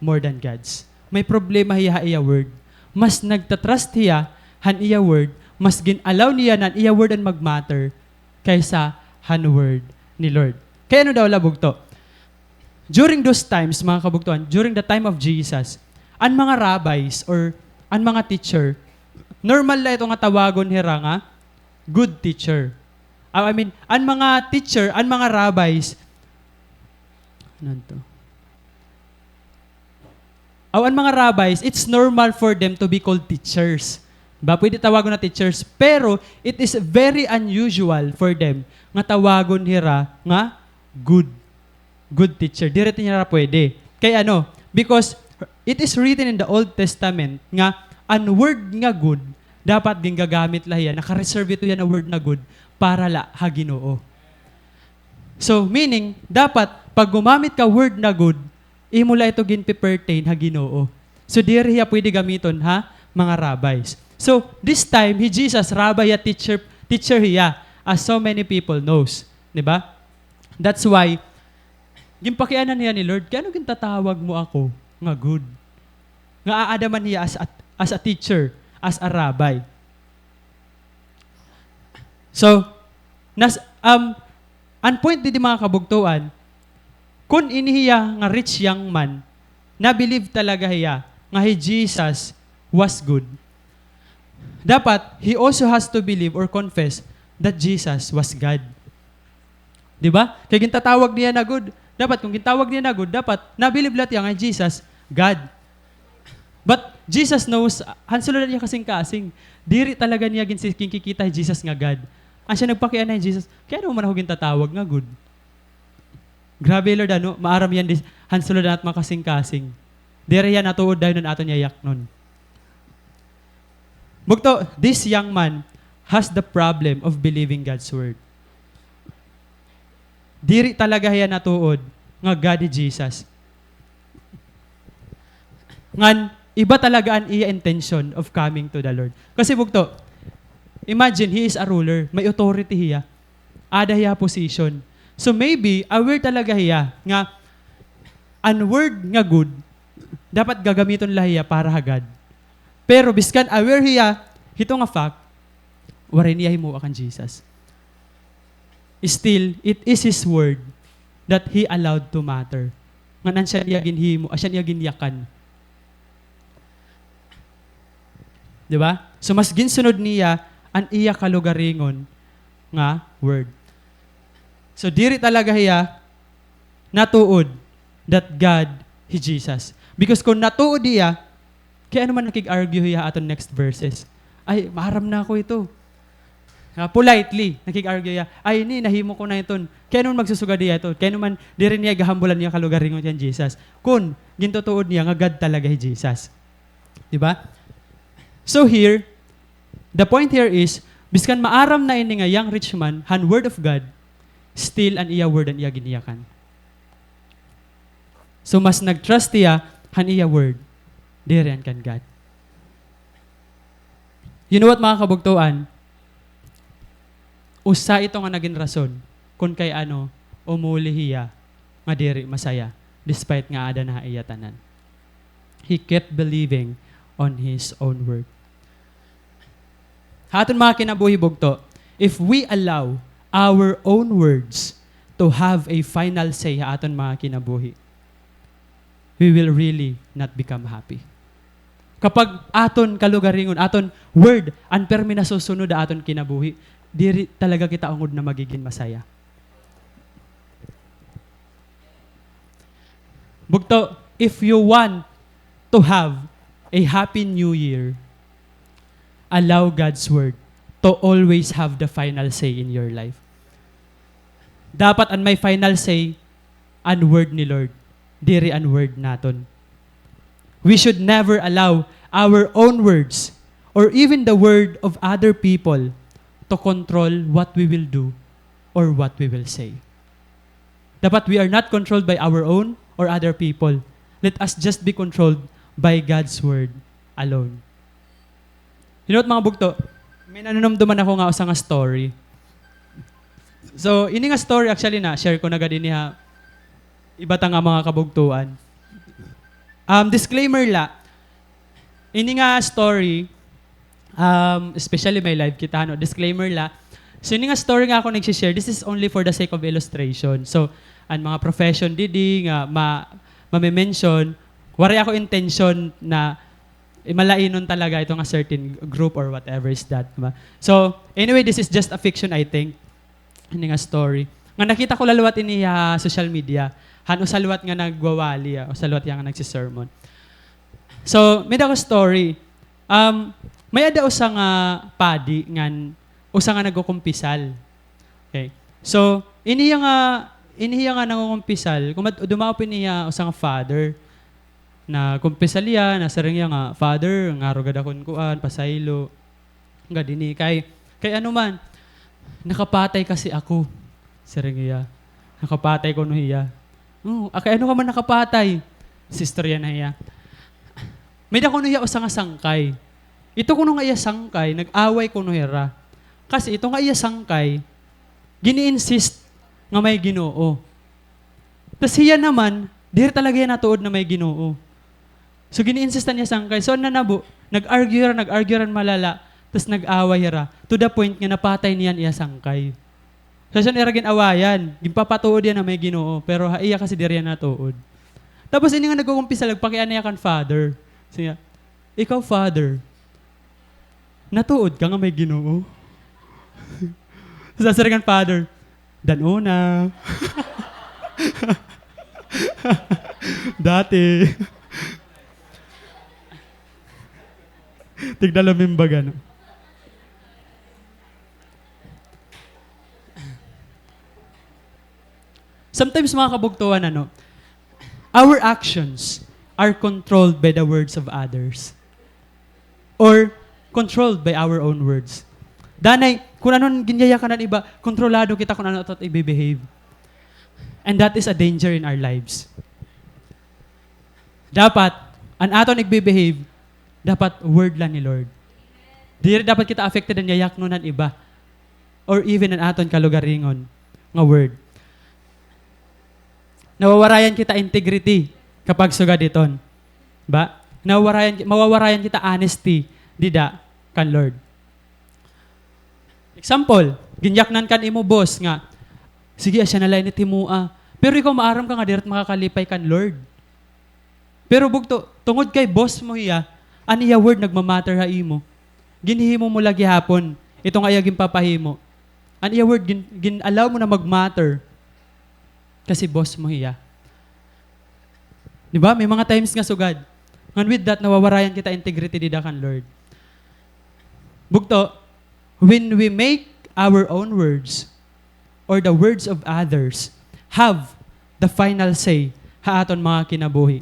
more than God's. May problema hiya ha iya word. Mas nagta-trust hiya han iya word, mas gin-allow niya na an iya word an mag-matter kaysa han word ni Lord. Kay ano daw la bugto? During those times, mga kabugtoan, during the time of Jesus, an mga rabbis or an mga teacher, normal la ito nga tawagon hira nga good teacher. Ah, I mean, an mga teacher, an mga rabbis, ano to? Aw, an mga rabbis, it's normal for them to be called teachers. Ba, pwede tawagon na teachers, pero it is very unusual for them nga tawagon hira nga good, good teacher. Diri hira pwede. Kay ano? Because it is written in the Old Testament nga an word nga good, dapat gingagamit la hiya, naka-reserve ito hiya na word na good para la ha Ginoo. So, meaning, dapat, pag gumamit ka word na good, imo la ito ginpe-pertain ha Ginoo. So, diri hiya pwede gamiton ha mga rabbis. So, this time, hi Jesus, rabbi hiya, teacher, teacher hiya, as so many people knows. Di ba? That's why, ginpakianan hiya ni Lord, "Kay ano gintatawag mo ako nga good? Nga aada man hiya as a, as a teacher, as a rabbi." So, nas-, um, an point didi, mga kabugtoan, kun ini hiya nga rich young man, na-believe talaga hiya nga hi Jesus was good, dapat he also has to believe or confess that Jesus was God. Di ba? Kay gintatawag niya na good. Dapat, kung gintawag niya na good, dapat na-believe la hiya nga hi Jesus, God. But Jesus knows, han sulod han iya kasingkasing, diri talaga niya ginsi-, ginkikita hi Jesus nga God. Asya nagpakiana hi Jesus, "Kay ano man ako gintatawag nga good?" Grabe, Lord, ano, maaram hiya dis-, han sulod han aton mga kasingkasing. Diri hiya natuod dayon an aton yayaknon. Bugto, this young man has the problem of believing God's word. Diri talaga hiya natuod nga God hi Jesus. Ngan, iba talaga an iya intention of coming to the Lord. Kasi bugto, imagine, he is a ruler, may authority hiya. Ada hiya position. So maybe, aware talaga hiya nga an word nga good, dapat gagamiton la hiya para ha God. Pero biskan aware hiya hito nga fact, waray niya himuwa kan Jesus. Still, it is His word that He allowed to matter. Ngan asya niya ginhimo, asya niya ginyakan. Di ba? So, mas ginsunod niya an iya kalugaringon nga word. So, diri talaga hiya natuod that God hi Jesus. Because kun natuod hiya, kay ano man nakig-argue hiya ha aton next verses? "Ay, maaram na ako ito." Ah, politely, nakig-argue hiya, "Ay, ini, nahimo ko na iton." Kay ano man magsusugad hiya ito? Kay ano man diri niya igahambol an iya kalugaringon kan Jesus? Kun gintutuod niya nga God talaga hi Jesus. Di ba? So here, the point here is, biskan maaram na ini nga young rich man han word of God, still an iya word an iya ginyakan. So, mas nag-trust hiya han iya word, diri han kan God. You know what, mga kabugtoan? Usa ito nga nagin rason kun kay ano umuli hiya nga diri masaya, despite nga ada na ha iya tanan. He kept believing on his own word. Ha aton mga kinabuhi, bugto, if we allow our own words to have a final say ha aton mga kinabuhi, we will really not become happy. Kapag aton kalugaringon, aton word, an pirmi nasusunod ha aton kinabuhi, diri talaga kita ungod na magigin masaya. Bugto, if you want to have a happy new year, allow God's word to always have the final say in your life. Dapat an may final say, an word ni Lord, diri an word naton. We should never allow our own words or even the word of other people to control what we will do or what we will say. Dapat we are not controlled by our own or other people. Let us just be controlled by God's word alone. You know what, mga bugto? May nanunumduman ako nga usa nga story. So, ini nga story, actually, na-share ko na gad ini ha iba ta nga mga kabugtoan. Um, disclaimer la, ini nga story, um, especially may live kita, ano, disclaimer la. So, ini nga story nga ako nagsi-share, this is only for the sake of illustration. So, an mga profession didi nga ma-, mame-mention, waray ako intention na imalainon talaga ito nga certain group or whatever is that, di ba? So, anyway, this is just a fiction, I think. Ini nga story. Nga nakita ko la liwat ini ha social media. Han usa liwat nga nagwawali, ah, usa liwat nga nagsisermon. So, may-ada ko story. Um, may-ada usa nga padi ngan usa nga nagkukumpisal. Okay. So, ini hiya nga, ini hiya nga nangunkumpisal, kumad-, dumaop ini hiya usa nga father. Nagkumpisal hiya, nasiring hiya nga, "Father, ngaro gad ako hin kuan, pasaylo." Gad ini kay, kay ano man, "Nakapatay kasi ako," siring hiya. Nakapatay kuno hiya. "Oh, ah, kay ano ka man nakapatay?" Istorya na hiya. May-ada kuno hiya usa nga sangkay. Ito kuno nga iya sangkay, nag-away kuno hira. Kasi ito nga iya sangkay, gini-insist nga may Ginoo. Tas hiya naman, diri talaga hiya natuod na may Ginoo. So, gini-insist an iya sangkay. So, an nanabo, nag-argue hira, nag-argue hira malala, tas nag-away hira, to the point nga napatay niya an iya sangkay. So, san ira gin-awayan, ginpapatuod hiya na may Ginoo, pero ha iya kasi diri hiya natuod. Tapos, ini nga nagkukumpisal, nagpakiana hiya kan father. Siya, "Ikaw, father, natuod ka nga may Ginoo?" Sasiring kan father, "Dan-o na." Dati. Tigda lumimbag, ano? Sometimes, mga kabugtoan, ano, our actions are controlled by the words of others or controlled by our own words. Danay, kun ano an ginyayakan han iba, kontrolado kita kun ano aton igbe-behave. And that is a danger in our lives. Dapat, an aton igbe-behave, dapat word la ni Lord. Diri dapat kita affected han yayaknon han iba. Or even an aton kalugaringon nga word. Nawawarayan kita integrity kapag sugad hiton. Ba? Nawawarayan, mawawarayan kita honesty dida kan Lord. Example, ginyaknan ka han imo boss nga, "Sige, asya na la ini it himoa." Pero ikaw maaram ka nga diri it makakalipay kan Lord. Pero bugto, tungod kay boss mo hiya, an iya word nagma-matter ha imo. Ginhihimo mo la gihapon ito nga iya ginpapahimo. An iya word, gin-, gin-allow mo na mag-matter. Kasi boss mo hiya. Di ba? May mga times nga sugad. Ngan with that, nawawarayan kita integrity dida kan Lord. Bugto, when we make our own words or the words of others have the final say ha aton mga kinabuhi,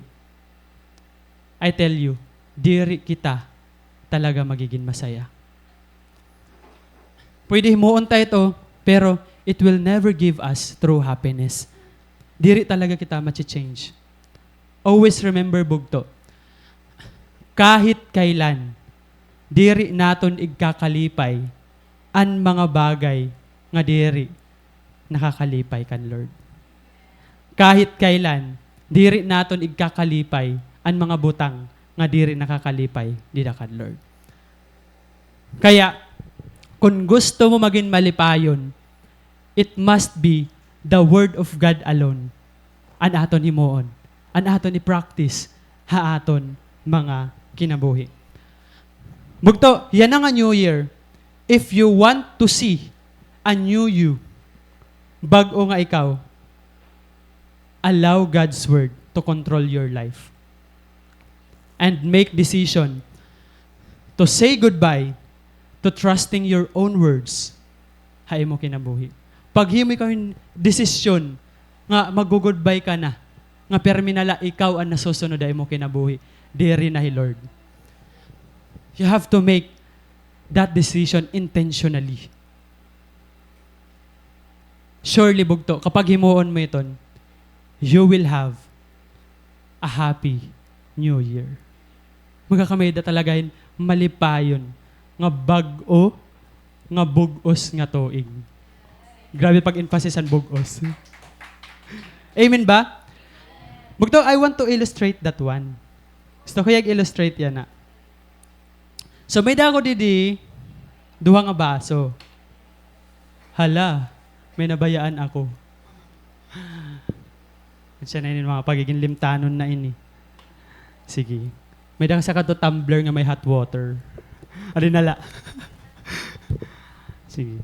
I tell you, diri kita talaga magigin masaya. Pwede himuon ta ito, pero it will never give us true happiness. Diri talaga kita mache-change. Always remember, bugto, kahit kailan, diri naton igkakalipay an mga bagay nga diri nakakalipay kan Lord. Kahit kailan, diri naton igkakalipay an mga butang nga diri nakakalipay dida kan Lord. Kaya, kun gusto mo magin malipayon, it must be the Word of God alone an aton himuon, an aton i-practice ha aton mga kinabuhi. Bugto, yana nga New Year, if you want to see a new you, bag-o nga ikaw, allow God's Word to control your life. And make decision to say goodbye to trusting your own words ha imo kinabuhi. Paghimo ikaw hin desisyon nga maggo-goodbye ka na, nga pirmi na la ikaw an nasusunod ha imo kinabuhi, diri na hi Lord. You have to make that decision intentionally. Surely, bugto, kapag himuon mo iton, you will have a happy New Year. Magkakamay-ada talaga hin malipayon nga bag-o nga bug-os nga tuig. Grabe pag-emphasize an bug-os. Amen ba? Bugto, I want to illustrate that one. Gusto ko ig-illustrate yana. So, may-ada ako didi duha nga baso. Hala, may nabayaan ako. Asya na ini, mga pagigin limtanon na ini. Sige. May-ada ka sa kadto tumbler nga may hot water. Adi na la. Sige.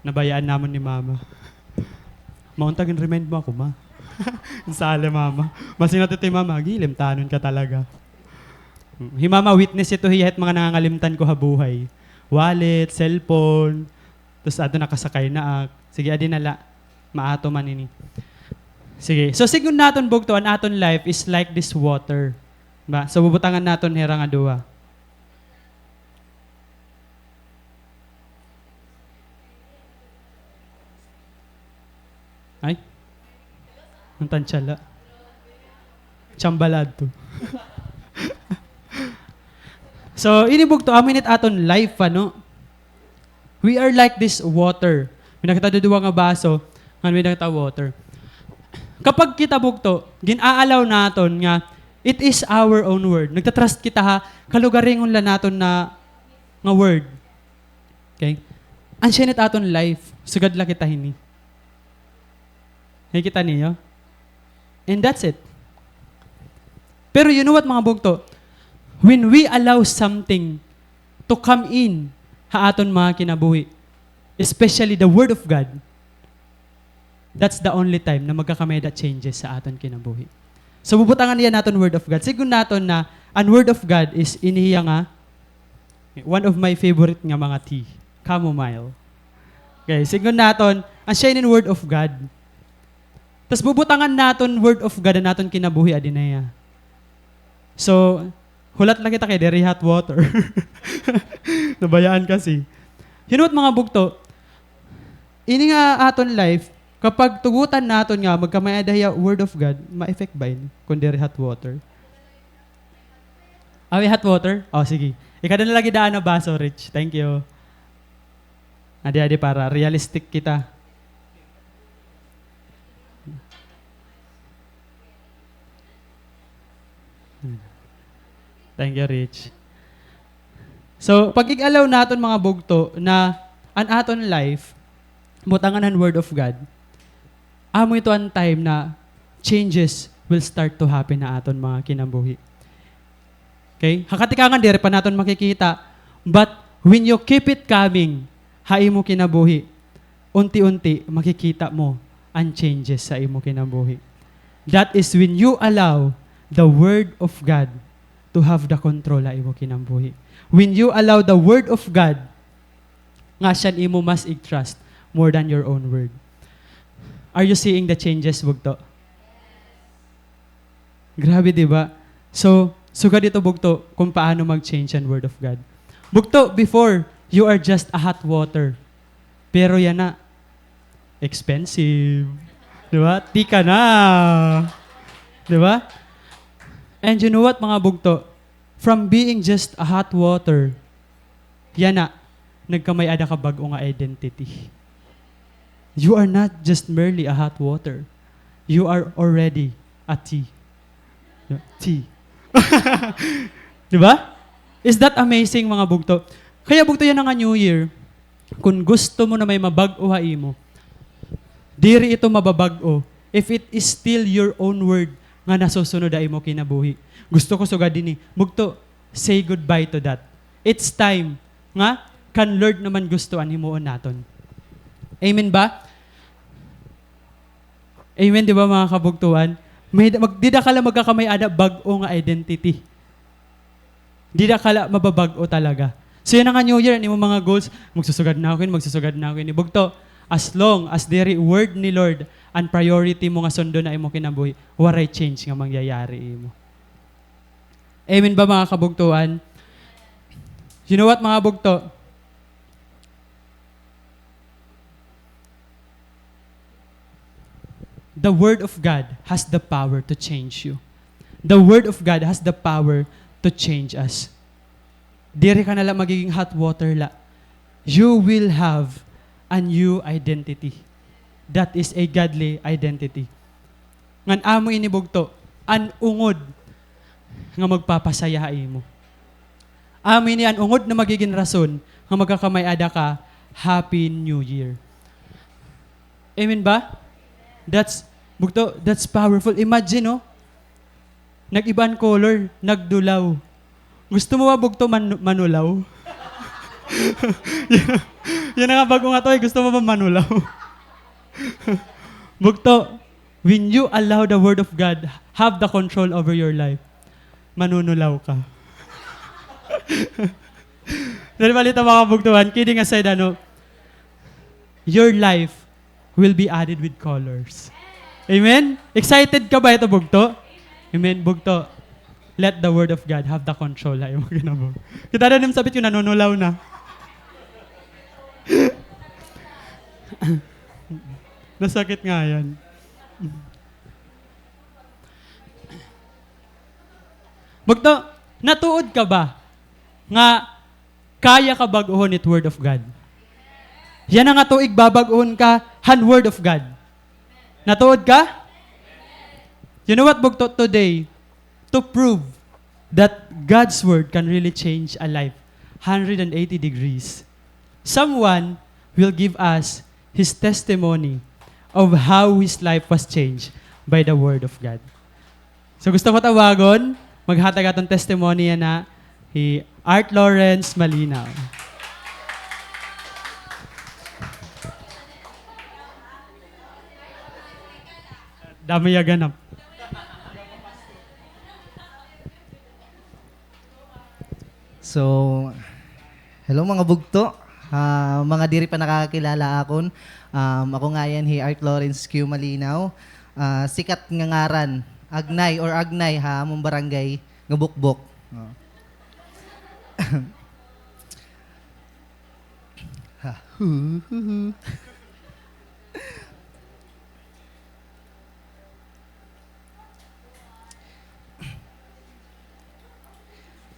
Nabayaan namon ni Mama. Maunta, gin-remind mo ako, Ma. Sala, Mama. Masinat ito hi Mama. Agi, limtanon ka talaga. Hi Mama, witness ito hiya hit mga nangangalimtan ko ha buhay. Wallet, cellphone, tas adto nakasakay na ak. Sige, adi na la. Maato man ini. Sige. So, sidngon naton bugto, an aton life is like this water. Ba? So, bubutangan naton hira nga duha. Ay? An tansya la. Tsamba la adto. So, ini bugto, amo ini it aton life, ano? We are like this water. May nakita duduwa nga baso, ngan may nakita water. Kapag kita bugto, gin-aalaw naton nga it is our own word. Nagta-trust kita ha kalugaringon la naton na nga word. Okay? An siya init aton life, sugad la kita hini. Nakikita niyo? And that's it. Pero you know what, mga bugto? When we allow something to come in ha aton mga kinabuhi, especially the Word of God, that's the only time na magkakamay-ada changes sa aton kinabuhi. So, bubutangan niya naton Word of God. Sidngon naton na an Word of God is ini hiya nga one of my favorite nga mga tea, chamomile. Okay, sidngon naton, an siya inin Word of God. Tas bubutangan naton Word of God an aton kinabuhi, adi na hiya. So, hulat la kita kay diri hot water. Nabayaan kasi. You know what, mga bugto? Ini nga aton life, kapag tugutan naton nga magkamay-ada hiya Word of God, ma-effect ba ini kun diri hot water? Aw, hot water? O, sige. Ikada na lagi daan na baso, Rich. Thank you. Adi, adi, para realistic kita. Thank you, Rich. So, pag-ig-alaw naton, mga bugto, na an aton life, butangan han Word of God, amo ito an time na changes will start to happen ha aton mga kinabuhi. Okay? Ha katikangan, diri pa naton makikita. But when you keep it coming, ha imo kinabuhi, unti-unti, makikita mo an changes sa imo kinabuhi. That is when you allow the Word of God to have the control ha imo kinabuhi. When you allow the Word of God, nga siya an imo mas ig-trust more than your own word. Are you seeing the changes, bugto? Grabe, di ba? So, sugad ito, bugto, kung paano mag-change an Word of God. Bugto, before, you are just a hot water. Pero yana, expensive. Di ba? Tea ka na. Di ba? And you know what, mga bugto? From being just a hot water, yana, nagkamay-ada ka bag-o nga identity. You are not just merely a hot water. You are already a tea. Tea. Di ba? Is that amazing, mga bugto? Kaya bugto yana nga New Year, kun gusto mo na may mabag-o ha imo, diri ito mababag-o if it is still your own word nga nasusunod ha imo kinabuhi. Gusto ko sugad hini. Bugto, say goodbye to that. It's time nga kan Lord naman gusto an himuon naton. Amen ba? Amen, di ba, mga kabugtuan? May, mag, dida ka la magkakamay-ada bag-o nga identity. Dida ka la mababag-o talaga. So, yana nga New Year, an imo mga goals, magsusugad na ako ini, magsusugad na ako ini. Bugto, as long as diri word ni Lord an priority mo nga sundon ha imo kinabuhi, waray change nga mangyayari ha imo. Amen ba, mga kabugtuan? You know what, mga bugto? The Word of God has the power to change you. The Word of God has the power to change us. Diri ka na la magiging hot water la. You will have a new identity. That is a godly identity. Ngan amo ini, bugto, an ungod nga magpapasaya ha imo. Amo ini an ungod na magigin rason nga magkakamay-ada ka Happy New Year. Amen ba? That's, bugto, that's powerful. Imagine, no? Nag-iba an color, nagdulaw. Gusto mo ba, bugto, man-, manulaw? Yana nga bag-o nga tea, gusto mo ba manulaw? Bugto, when you allow the Word of God have the control over your life, manunulaw ka. Dali, balita, mga kabugtuan, kidding aside, ano, your life will be added with colors. Amen? Excited ka ba ito, bugto? Amen, bugto. Let the Word of God have the control ha imo kinabuhi. Kita na nim sabit ko, nanunulaw na. Nasakit nga yan. Bugto, natuod ka ba nga kaya ka bag-ohon it Word of God? Yana nga tuig babag-on ka han Word of God. Natuod ka? You know what, bugto, today, to prove that God's Word can really change a life hundred and eighty degrees, someone will give us his testimony of how his life was changed by the Word of God. So, gusto ko tawagon, maghatag aton testimony yana hi Art Lawrence Malinaw. Damo ya ganap. So, hello mga bugto. Ah, mga diri pa nakakakilala akon. Um, ako ngayan hi Art Lawrence Q Malinaw. Ah, sikat nga ngaran, Agnay or Agnay ha amon barangay nga Bukbok. Oh. Ha.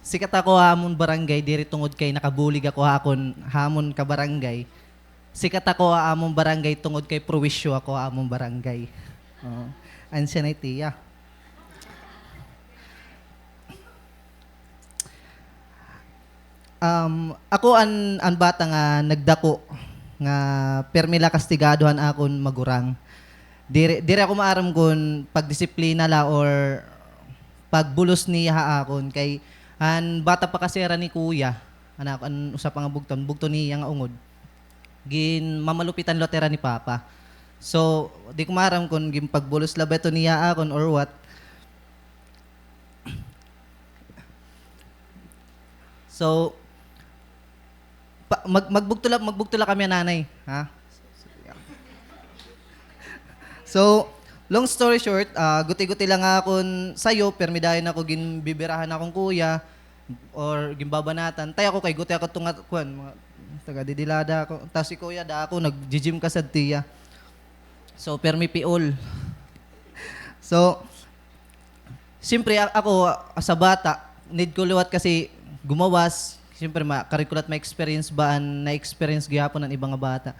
Sikat ako ha amon barangay, diri tungod kay nakabulig ako ha akon, ha amon kabarangay. Sikat ako ha amon barangay tungod kay pruwisyo ako ha amon barangay. Oo. Ansya na it iya. Um, ako an, an bata nga nagdako, nga pirmi la kastigado han akon magurang. Diri, diri ako maaram kon pagdisiplina la or pagbulos niya ha akon. Kay an bata pa kasi hira ni kuya, an, an usa pa nga bugto, an bugto niya nga ungod, ginmamalupitan liwat hira ni papa. So, di ko maaram kon ginpagbulos la ba ito niya ha akon or what. So, pa, mag, magbugto la, magbugto la kami, Nanay, ha? So, long story short, ah, guti-guti la nga akon sayo, pirmi dayon ako ginbibirahan akon kuya, or ginbabanatan. Tay ako kay guti ako tunga, kuan, mga taga didilada ako. Tas si kuya, da ako, nag-gym ka sad tiya. So, pirmi piol. So, siyempre, a-, ako, as a bata, need ko liwat kasi gumawas. Siyempre, ma-, karit ko liwat ma-experience ba an na-experience gihapon han iba nga bata.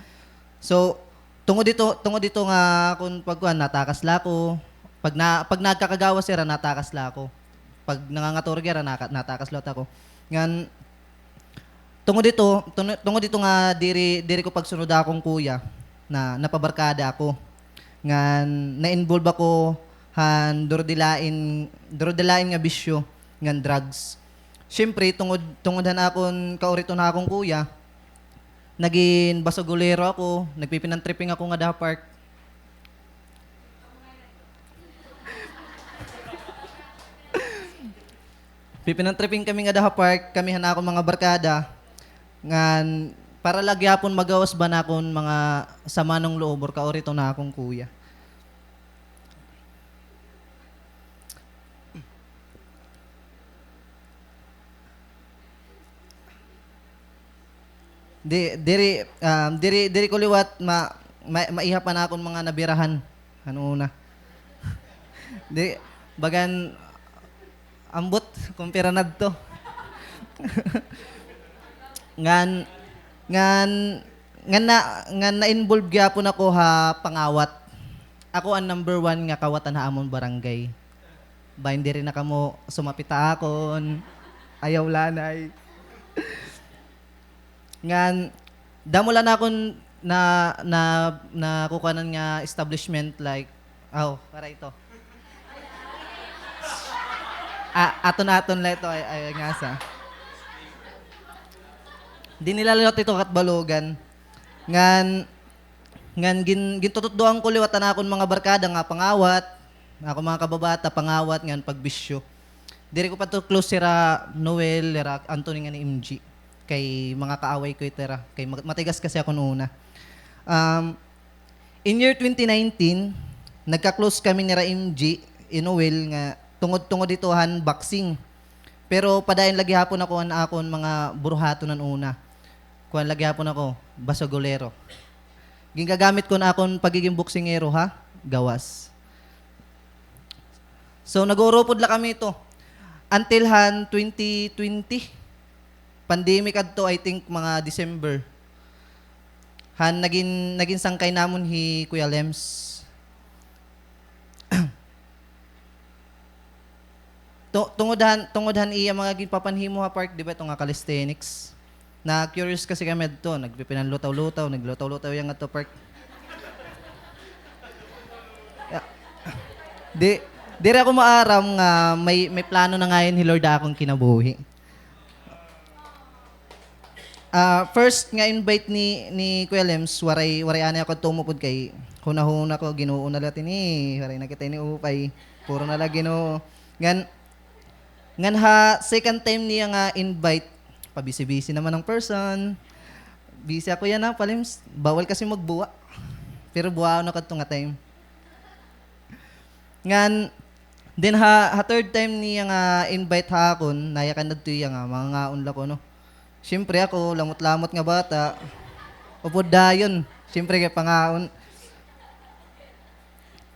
So, tungod dito, tungod dito nga kon pagkuan, natakas la ako. Pag na-, pag nagkakagawas hira, natakas la ako. Pag nangangaturog hira, naka-, natakas liwat ako. Ngan, Tungod dito, tunu-, tungod dito nga diri, diri ko pagsunod akon kuya, na napabarkada ako. Ngan na-involve ako han durodilain, durodilain nga bisyo ngan drugs. Siyempre, tungod, tungod han akon kauriton ha akon kuya, nagin basagulero ako, nagpipinantripping ako ngada ha park. Pipinantripping kami ngada ha park, kami han akon mga barkada, ngan para la gihapon magawas ba an akon mga sama ng loob or kauriton ha akon kuya. Di, diri, um, diri, diri ko liwat ma-, ma-, maihap an akon mga nabirahan han una. Di, bagan ambot kon pira nadto. Ngan, ngan, ngan na, ngan na-involve gihapon ako ha pangawat. Ako an number one nga kawatan ha amon barangay. Bahin diri na kamo sumapit ha akon. Ayaw la, Nay. Ngan, damo la nakon na, na, nakukuanan nga establishment, like, aw, para ito. A-, aton-aton la ito, ay, ay, ngasa. Di nila liwat ito katbalogan. Ngan, ngan gin-, gintututdoan ko liwat an akon mga barkada nga pangawat, akon mga kababata, pangawat, ngan pagbisyo. Diri ko pa to close hira Noel, hira Anthony ngan ni M G. Kay mga kaaway ko ito hira. Kay ma-, matigas kasi akon una. Um, in year twenty nineteen, nagka-close kami nira M G, ni Noel nga tungod-tungod ito han boxing. Pero padayon la gihapon ako han akon mga buruhaton han una. Kuan la gihapon ako, basagulero. Gingagamit ko an akon pagiging boksingero ha gawas. So, nag-uurupod la kami ito. Until han twenty twenty, pandemic adto, I think, mga December. Han nagin, nagin sangkay namon hi Kuya Lems. Tu-, tungod han, tungod han iya mga ginpapanhimo ha park, di ba, ito nga calisthenics. Na-curious kasi kami adto, nagpipinanlutaw-lutaw, naglutaw-lutaw iya ngadto park. Ya. Di, diri ako maaram nga may, may plano na ngayon hi Lord ha akon kinabuhi. Ah, first nga invite ni, ni Kuya Lems, waray, waray anay ako adto umupod kay hunahuna ko, Ginoo na la ini, waray na kita ini upay. Puro na la Ginoo. Ngan, ngan ha second time niya nga invite, pabisi-bisi naman ang person. Busy ako yana, pa Lems. Bawal kasi magbuwa. Pero buwaon ako adto nga time. Ngan, then ha, ha third time niya nga invite ha akon, nayakan adto iya nga mangangaon la kuno. Siyempre ako, lamot-lamot nga bata, upod dayon. Siyempre kay pangaon.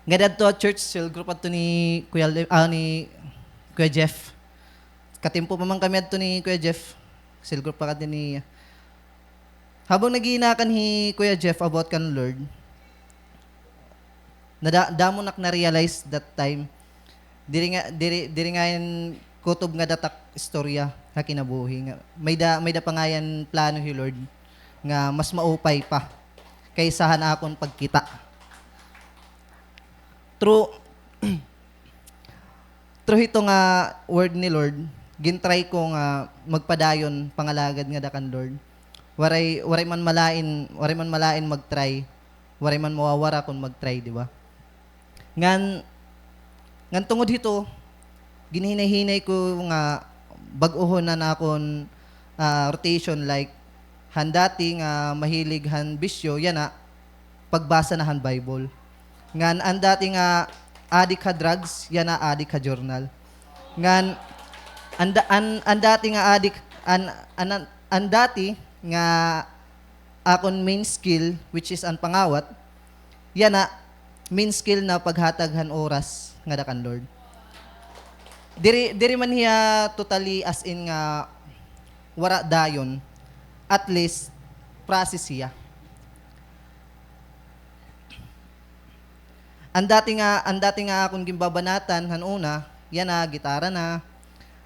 Ngadi adto ha church, cell group adto ni Kuya Le-, ah, ni Kuya Jeff. Katimpo pa man kami adto ni Kuya Jeff. Cell group pa kami niya. Habang naghihinay ako hi Kuya Jeff about kan Lord, nada-, damo nak na-realize that time. Diri nga, diri, diri nga yan kutob nga datak istorya ha kinabuhi nga may-ada, may-ada pa nga yan plano hi Lord nga mas maupay pa kaysa han akon pagkita. Through, through hito nga word ni Lord, gin-try ko nga magpadayon pangalagad ngada kan Lord. Waray, waray man malain, waray man malain mag-try, waray man mawawara kon mag-try, di ba? Ngan, ngan tungod hito, ginhinay-hinay ko nga bag-ohon an akon, ah, rotation, like, han dati nga mahilig han bisyo, yana, pagbasa na han Bible. Ngan an dati nga adik ha drugs, yana adik ha journal. Ngan an da-, an, an dati nga adik, an, an, an, an dati nga akon main skill, which is an pangawat, yana, main skill na paghatag han oras ngada kan Lord. Diri, diri man hiya totally as in nga wara dayon, at least, process hiya. An dati nga, an dati nga akon ginbabanatan han una, yana, gitara na.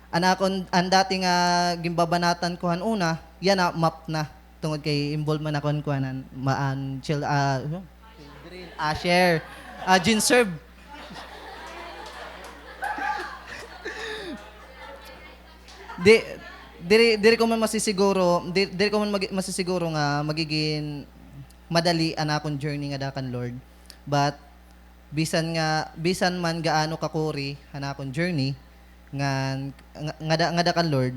An akon, an dati nga ginbabanatan ko han una, yana, mop na. Tungod kay involved man ako han kuan, an, ma-, an chil-, ah, ano? Children, usher, ah, GenServe. Di, diri, diri ko man masisiguro, di, diri ko man magi-, masisiguro nga magigin madali an akon journey ngada kan Lord. But, bisan nga, bisan man gaano kakuri an akon journey, ngan, nga, ngada, ngada kan Lord,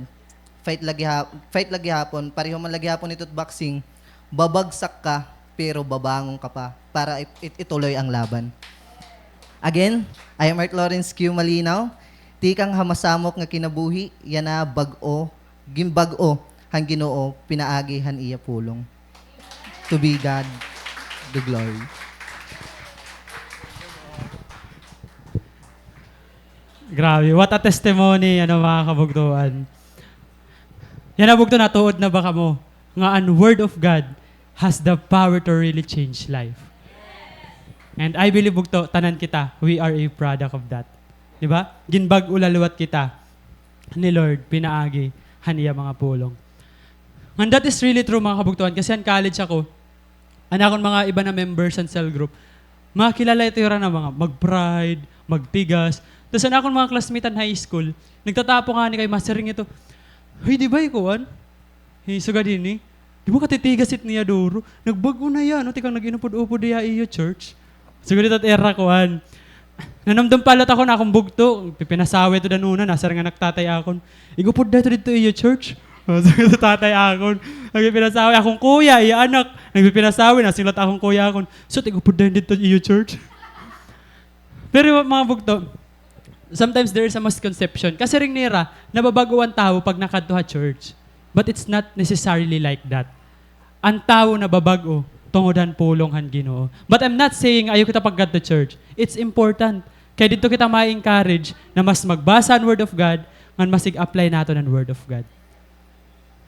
fight la giha-, fight la gihapon, pareho man la gihapon ito boxing, babagsak ka, pero babangon ka pa para it-, it-, ituloy ang laban. Again, I am Art Lawrence Q Malinaw, tikang ha masamok nga kinabuhi, yana bag-o, ginbag-o han Ginoo pinaagi han iya pulong. To be God the glory. Grabe, what a testimony, ano, mga kabugtuan. Yana, bugto, natuod na ba kamo nga an Word of God has the power to really change life? And I believe, bugto, tanan kita, we are a product of that. Di ba? Ginbag-o la liwat kita ni Lord pinaagi han iya mga pulong. And that is really true, mga kabugtuan, kasi han college ako, an akon mga iba na members han cell group, mga kilala ito hira na mga mag-pride, magtigas. Tas an akon mga classmate han high school, nagtatapok ngani kay masiring ito, "Hoy, di ba ikuan? Hi sugad hini, di ba katitigas it niya duro? Nagbag-o na hiya, no? Tikang nag-inupod-upod hiya ha iyo church." Sugad ito it ira kuan. Nanumdom pa la it akon, akon bugto, pipinasaway ito dan una, nasiring an ak tatay akon, "Ig-upod da ito didto iyo church." O, sugad ito tatay akon, nagpipinasaway, akon kuya, iya anak, nagpipinasaway, nasiring la it akon kuya akon, "Sut, ig-upod da didto iyo church." Pero, mga bugto, sometimes there is a misconception. Kasiring nira, nababag-o an tawo pag nakadto ha church. But it's not necessarily like that. An tawo nababag-o tungod han pulong han Ginoo. But I'm not saying ayaw kita pagkadto church. It's important. Kay didto kita ma-encourage na mas magbasa han Word of God, ngan mas ig-apply naton an Word of God.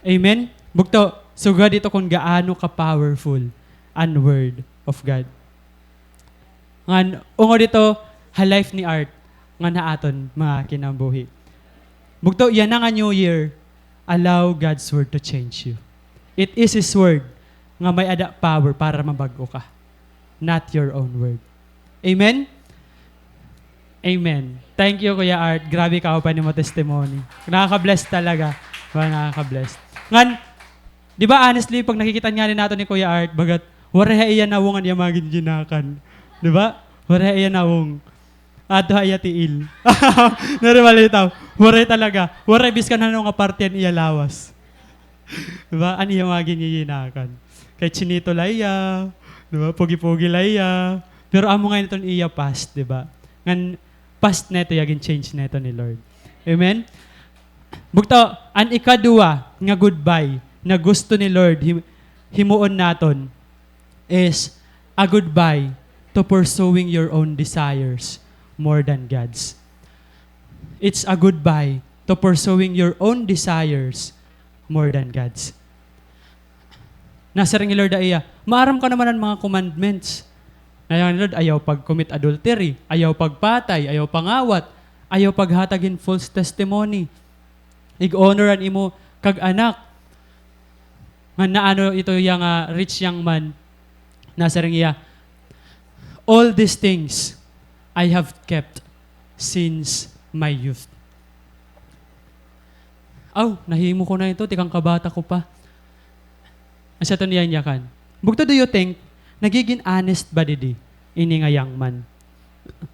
Amen? Bugto, sugad ito kon gaano ka-powerful an Word of God. Ngan, ungod ito, ha life ni Art, ngan ha aton mga kinabuhi. Bugto, yana nga New Year, allow God's Word to change you. It is His Word nga may-ada power para mabag-o ka, not your own word. Amen? Amen. Thank you, Kuya Art. Grabe ka open mo testimony. Nakaka-bless talaga. Ba, nakaka-bless. Ngan, di ba, honestly, pag nakikita nga rin nato ni Kuya Art, bagat, waray ha iya nawong an iya mga ginjinakan. Di ba? Waray ha iya nawong. Ato ha iya tiil. Nariwalitaw. Waray talaga. Waray biskan ano nga parte an iya lawas. Di ba? An iya mga ginjinakan. Kay chinito la iya, di ba? Pugi-pugi la iya. Pero amo ngay-an iton iya past, di ba? Ngan past na ito, iya gin-change na ito ni Lord. Amen? Bugto, an ikaduha nga goodbye na gusto ni Lord him-, himuon naton is a goodbye to pursuing your own desires more than God's. It's a goodbye to pursuing your own desires more than God's. Nasiring ni Lord ha iya, "Maaram ka naman an mga commandments." Nasiring ni Lord, ayaw pag-commit adultery, ayaw pagpatay, ayaw pangawat, ayaw paghatag hin false testimony. Ig-honor an imo kag-anak. Ngan naano ito iya nga rich young man? Nasiring hiya, "All these things I have kept since my youth." Aw, nahimo ko na ito, tikang kabata ko pa. Asya ito niya inyakan. Bugto, do you think, nagigin honest ba didi ini nga young man?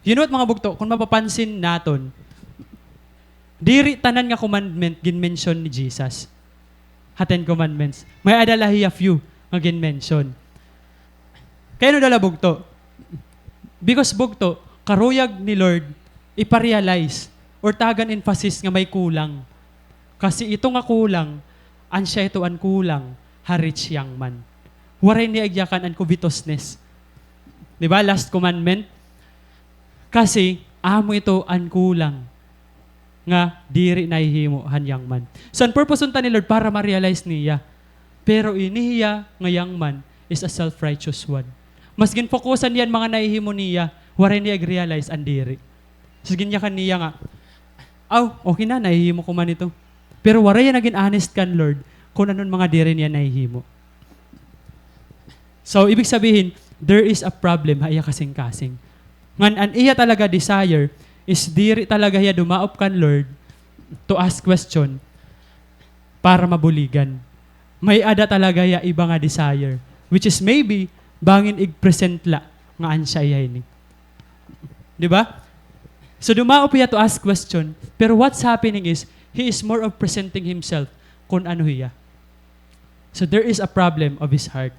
You know what, mga bugto, kung mapapansin naton, diri tanan nga commandment gin-mention ni Jesus ha Ten Commandments. May-ada la hiya few nga gin-mention. Kay ano dala bugto? Because bugto, karuyag ni Lord ipa-realize or tagan emphasis nga may kulang. Kasi ito nga kulang, ansya ito an kulang ha rich young man. Waray niya igyakan an covetousness. Di ba? Last commandment. Kasi amo ito an kulang nga diri nahihimo han young man. So, an purpose unta ni Lord para ma-realize niya. Pero ini hiya nga young man is a self-righteous one. Mas ginfokusan niya an mga nahihimo niya, waray niya ig-realize an diri. So, ginyakan niya nga, "Aw, okay na, nahihimo ko man ito." Pero waray hiya nagin honest kan Lord kun ano an mga diri niya nahihimo. So, ibig sabihin, there is a problem ha iya kasingkasing. Ngan an iya talaga desire is diri talaga hiya dumaop kan Lord to ask question para mabuligan. May-ada talaga hiya iba nga desire, which is maybe bangin ig-present la nga ansya hiya ini. Di ba? So, dumaop hiya to ask question, pero what's happening is, he is more of presenting himself kun ano hiya. So, there is a problem of his heart.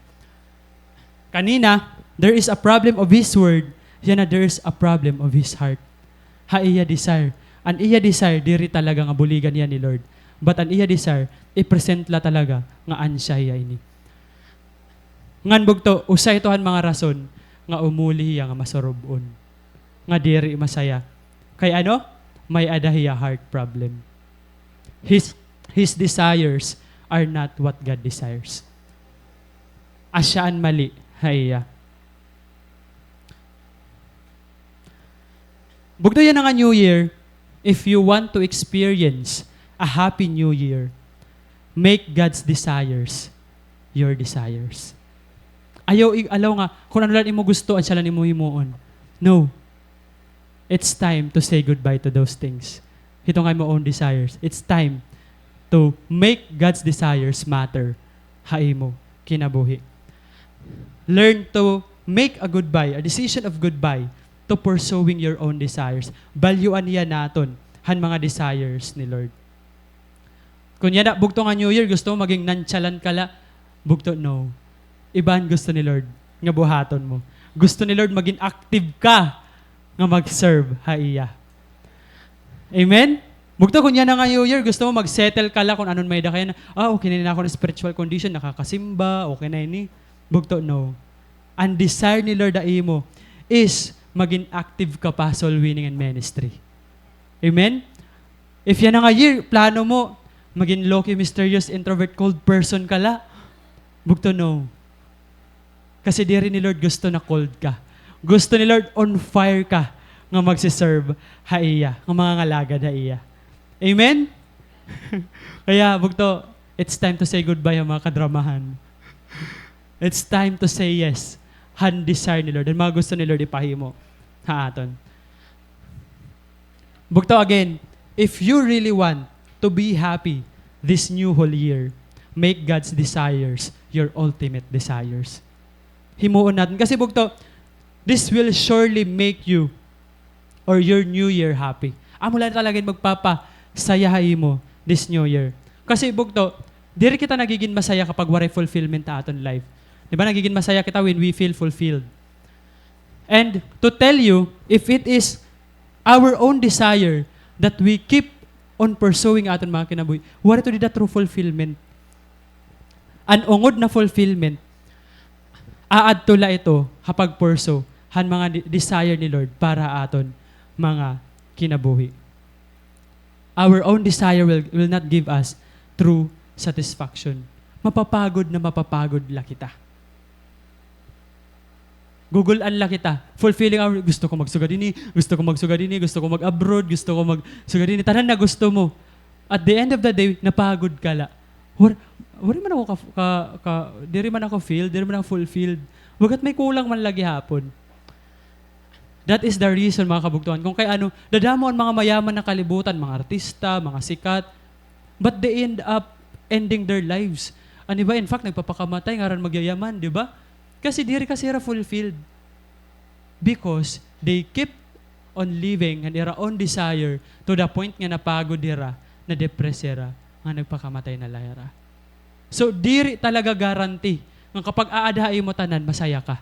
Kanina, there is a problem of his word, yana, there is a problem of his heart. Ha iya desire. An iya desire, diri talaga nga buligan hiya ni Lord. But an iya desire, i-present la talaga nga ansya hiya ini. Ngan bugto, usa ito han mga rason nga umuli hiya nga masurub-on, nga diri masaya. Kay ano? May-ada hiya heart problem. His, his desires are not what God desires. Asya an mali ha iya. Bugto, yana nga New Year, if you want to experience a happy New Year, make God's desires your desires. Ayaw ig-allow nga kun ano la imo gusto, asya la imo himuon. No. It's time to say goodbye to those things. Hito nga imo own desires. It's time to make God's desires matter ha imo kinabuhi. Learn to make a goodbye, a decision of goodbye to pursuing your own desires. Balyuan hiya naton han mga desires ni Lord. Kun yana, bugto nga New Year, gusto mo maging nonchalant ka la? Bugto, no. Iba an gusto ni Lord nga buhaton mo. Gusto ni Lord maging active ka nga mag-serve ha iya. Amen? Bugto, kun yana nga New Year, gusto mo mag-settle ka la kun ano an may-ada ka yana. Ah, okay na ini akon spiritual condition, nakakasimba, okay na ini. Bugto, no. An desire ni Lord ha imo is maging active ka pa soul winning and ministry. Amen? If yana nga year, plano mo, maging low-key, mysterious, introvert, cold person ka la. Bugto, no. Kasi diri ni Lord gusto na cold ka. Gusto ni Lord on fire ka nga magsi-serve ha iya, nga mangangalagad ha iya. Amen? Kaya, bugto, it's time to say goodbye ha mga kadramahan. It's time to say yes han desire ni Lord, han mga gusto ni Lord ipahimo ha aton. Bugto again, if you really want to be happy this new whole year, make God's desires your ultimate desires. Himuon naton. Kasi bugto, this will surely make you or your new year happy. Amo la talaga in magpapasaya ha imo this new year. Kasi bugto, diri kita nagigin masaya kapag waray fulfillment ha aton life. Di ba, nagigin masaya kita when we feel fulfilled. And to tell you, if it is our own desire that we keep on pursuing aton mga kinabuhi, waray ito dida true fulfillment. An ungod na fulfillment, aadto la ito ha pag-pursue han mga de-, desire ni Lord para aton mga kinabuhi. Our own desire will, will not give us true satisfaction. Mapapagod na mapapagod la kita. Gugul-an la kita. Fulfilling our, gusto ko magsugad ini, gusto ko magsugad ini, gusto ko mag-abroad, gusto ko magsugad ini. Tanan na gusto mo. At the end of the day, napagod ka la. War-, waray man ako ka, ka, ka, diri man ako filled, diri man ako fulfilled. Baga't may kulang man la gihapon. That is the reason, mga kabugtoan, kung kay ano, dadamo an mga mayaman ha kalibutan, mga artista, mga sikat, but they end up ending their lives. Ano ba? In fact, nagpapakamatay ngaran magyayaman, di ba? Kasi diri kasi hira fulfilled. Because they keep on living han ira own desire to the point nga napagod hira, na-depress hira, nga nagpakamatay na la hira. So, diri talaga guarantee nga kapag aada ha imo tanan, masaya ka.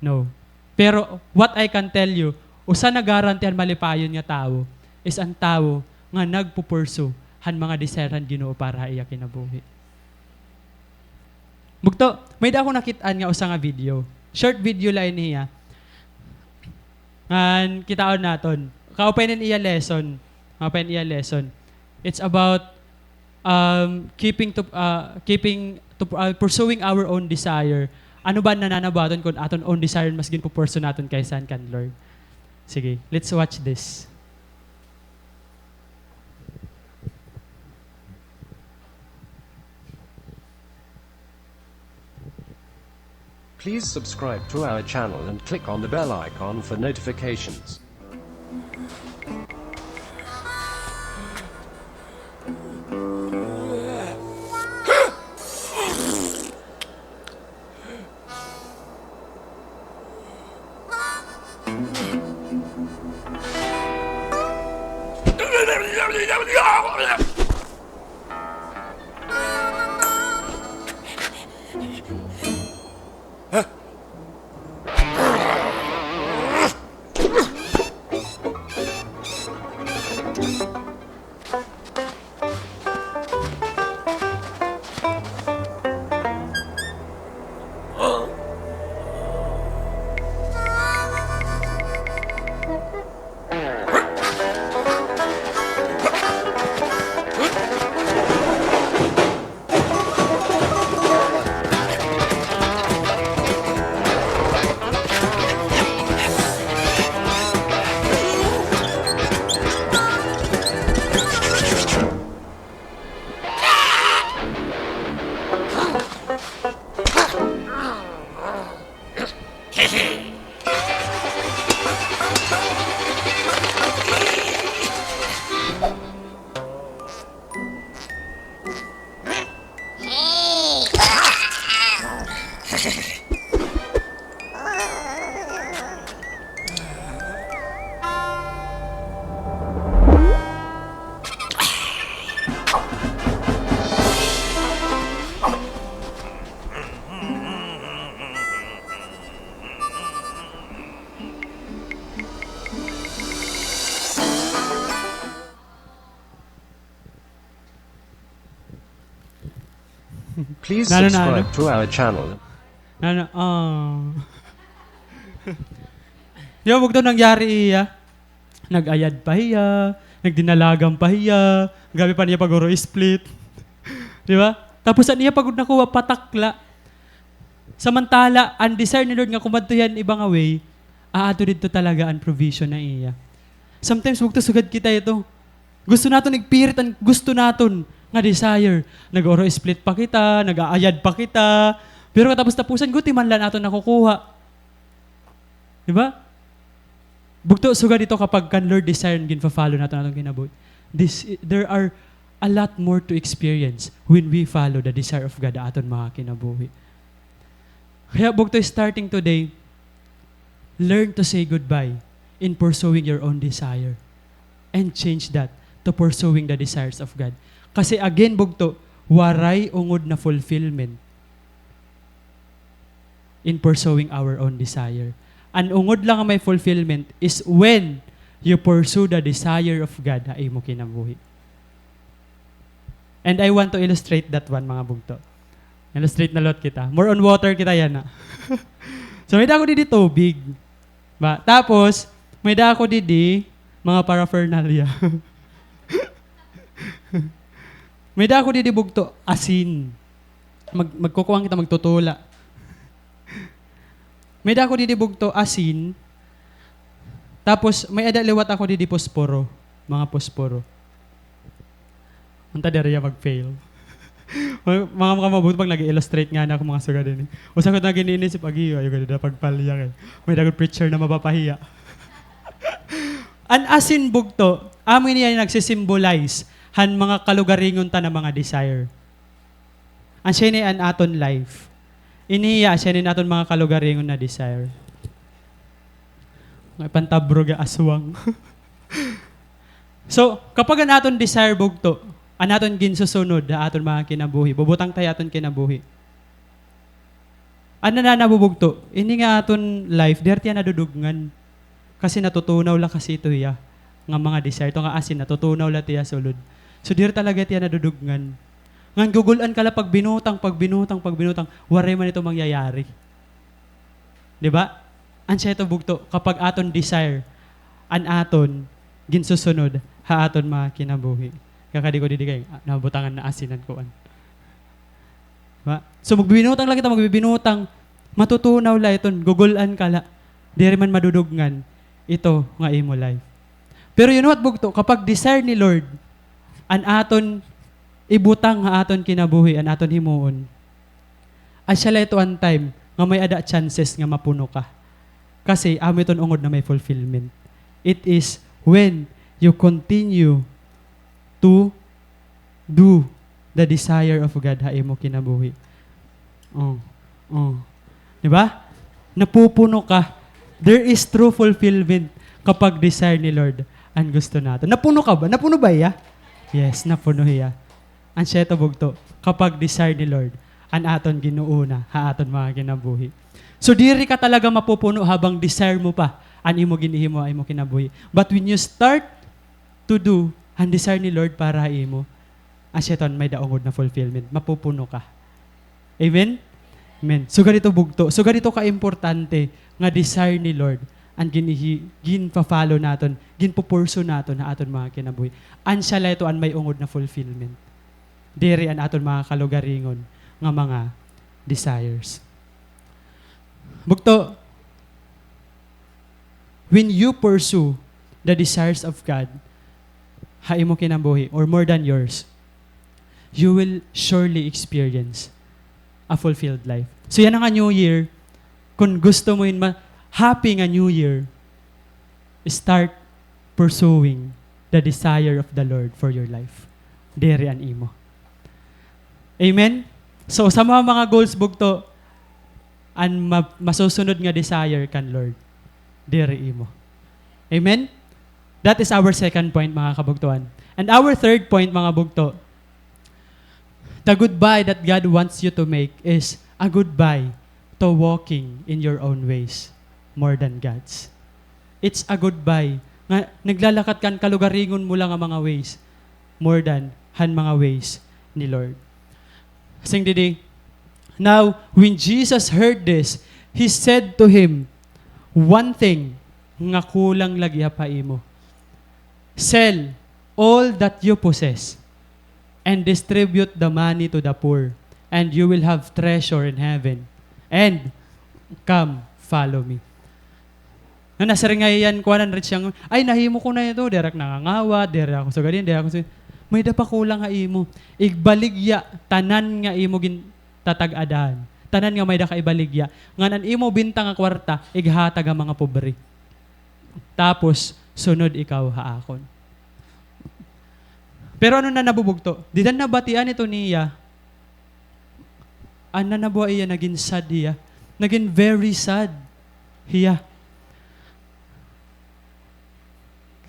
No. Pero what I can tell you, usa na guarantee han malipayon nga tawo is an tawo nga nagpupursu han mga desire han Ginoo para ha iya kinabuhi. Bugto, may-ada ako nakit-an nga usa nga video. Short video la ini hiya. Ngan kitaon naton. Kaupay na an iya lesson. Kaupay na an iya lesson. It's about, um, keeping to, uh, keeping to, uh, pursuing our own desire. Ano ba an nananabaton kon aton own desire mas ginpupursue naton kaysa han kan Lord? Sige, let's watch this. Please subscribe to our channel and click on the bell icon for notifications. Please subscribe to our channel. Nano, oh. Di ba, bugto nangyari iya? Nag-ayad pa hiya, nagdinalagan pa hiya, grabe pa niya pag-uro split. Di ba? Tapos an iya pa gud nakuha, patak la. Samantala, an desire ni Lord nga kumadto hiya iba nga way, aadto didto talaga an provision na iya. Sometimes, bugto, sugad kita ito. Gusto naton igpirit an gusto naton nga desire. Nag-oro split pa kita, nag-aayad pa kita. Pero katapos-tapusan, guti man la naton nakukuha. Di ba? Bugto, sugad ito kapag kan Lord desire an ginfa-follow naton aton kinabuhi. This, there are a lot more to experience when we follow the desire of God ha aton mga kinabuhi. Kaya bugto, starting today, learn to say goodbye in pursuing your own desire and change that to pursuing the desires of God. Kasi again, bugto, waray ungod na fulfillment in pursuing our own desire. An ungod lang nga may fulfillment is when you pursue the desire of God ha imo kinabuhi. And I want to illustrate that one, mga bugto. Illustrate na liwat kita. More on water kita yana. So, may-ada ako didi tubig. Ba? Tapos, may-ada ako didi mga paraphernalia. May-ada ako didi, bugto, asin. Mag-, magkukuan kita, magtutula. May-ada ako didi, bugto, asin. Tapos, may-ada liwat ako didi posporo. Mga posporo. Unta diri hiya mag-fail. Mga, mga, mga mabuto pag nag-illustrate ngani ako mga sugad ini. Usa ko na gin-iinisip, agi, ayaw gad pagpalya kay may-ada gud preacher na mapapahiya. An asin, bugto, amo ini an nagsi-symbolize han mga kalugaringon ta na mga desire. An siya ini an aton life. Ini hiya, siya ini an aton mga kalugaringon na desire. May pantabrog nga aswang. So, kapag an aton desire, bugto, an aton ginsusunod ha aton mga kinabuhi, bubutang ta ha aton kinabuhi. Ano na nabubugto? Ini nga aton life, diri tiya nadudugngan. Kasi natutunaw la kasi ito hiya nga mga desire. Ito nga asin, natutunaw la tiya sulod. So, diri talaga tiya nadudugngan. Ngan gugul-an ka la pagbinutang, pagbinutang, pagbinutang. Waray man ito mangyayari. Di ba? An siya ito bugto, kapag aton desire, an aton ginsusunod ha aton mga kinabuhi. Kakadi ko didi kay, ah, nabutangan na asin an kuan. Ba? So, magbibinutang la kita, magbibinutang, matutunaw la iton, gugul-an ka la. Diri man madudugngan ito nga imo life. Pero you know what, bugto? Kapag desire ni Lord, an aton ibutang ha aton kinabuhi, an aton himuon, asya la ito an time nga may-ada chances nga mapuno ka. Kasi amo iton ungod na may fulfillment. It is when you continue to do the desire of God ha imo kinabuhi. Oh, oh. Di ba? Napupuno ka. There is true fulfillment kapag desire ni Lord an gusto naton. Napuno ka ba? Napuno ba hiya? Yes, napuno hiya. An siya ito bugto, kapag desire ni Lord an aton ginuuna ha aton mga kinabuhi. So, diri ka talaga mapupuno habang desire mo pa an imo ginhihimo ha imo kinabuhi. But when you start to do an desire ni Lord para ha imo, asya iton may-ada ungod na fulfillment. Mapupuno ka. Amen? Amen. So, ganito bugto. So, ganito ka-importante nga desire ni Lord an ginhi-, ginfa-follow naton, ginpupursu naton ha aton mga kinabuhi. An siya la ito an may ungod na fulfillment. Diri an aton mga kalugaringon nga mga desires. Bugto, when you pursue the desires of God ha imo kinabuhi or more than yours, you will surely experience a fulfilled life. So, yana nga New Year, kon gusto mo hin ma-, happy nga New Year, start pursuing the desire of the Lord for your life. Diri an imo. Amen? So, sa mga, mga goals, bugto, an ma-, masusunod nga desire kan Lord, diri imo. Amen? That is our second point, mga kabugtoan. And our third point, mga bugto, the goodbye that God wants you to make is a goodbye to walking in your own ways more than God's. It's a goodbye nga naglalakat kan kalugaringon mo la nga mga ways more than han mga ways ni Lord. Sing didi, now, when Jesus heard this, he said to him, "One thing nga kulang la gihap ha imo. Sell all that you possess and distribute the money to the poor, and you will have treasure in heaven. And come, follow me. Nga nasiring nga iyan, kuanan, rich young man, ay, nahimo ko na ito, diri ak nangangawat, diri ako sugad ini, diri ako sugad ini. May-ada pa kulang ha imo. Igbaligya tanan nga imo gintatag-adahan. Tanan nga may-ada ka ibaligya. Ngan an imo binta nga kwarta, ighatag ha mga pobre. Tapos, sunod ikaw ha akon. Pero ano na nabubugto? Dida nabatian ito niya, an nanabuhay hiya, nagin sad hiya. Nagin very sad hiya.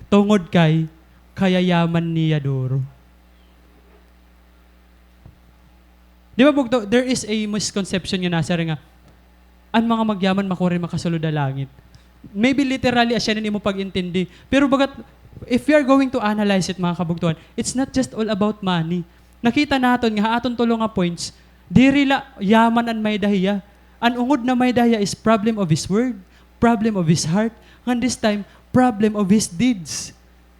Tungod kay kayayaman niya duro. Di ba, bugto, there is a misconception nga nasiring nga, an mga magyaman makuri makasulod ha langit. Maybe literally, asya ini imo pag-intindi. Pero bagat, if we are going to analyze it, mga kabugtuan, it's not just all about money. Nakita naton nga ha aton tulo nga points, diri la yaman an may-ada hiya. An ungod na may-ada hiya is problem of his word, problem of his heart, ngan this time, problem of his deeds.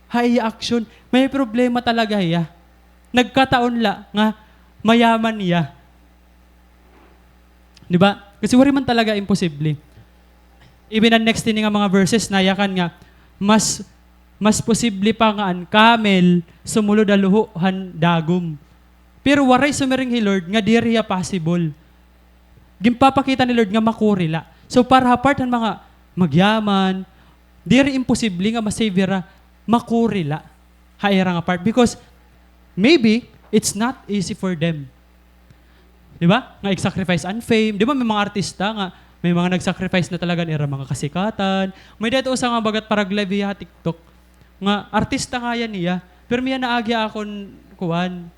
Ha iya action, may problema talaga hiya. Nagkataon la nga mayaman hiya. Di ba? Kasi waray man talaga imposible. Even an next ini nga mga verses, nayakan nga, mas, mas posible pa nga an camel sumulod ha luho han dagom. Pero waray sumiring hi Lord nga diri hiya possible. Ginpapakita ni Lord nga makuri la. So, para ha part han mga magyaman, diri imposible nga ma-save hira, makuri la ha ira nga part. Because, maybe, it's not easy for them. Di ba? Nga ig-sacrifice an fame. Di ba may mga artista nga, may mga nag-sacrifice na talaga an ira mga kasikatan. May-ada ito usa nga bagat parag-live hiya ha TikTok. Nga artista ngayan hiya. Pirmi hiya naagi ha akon, kuan,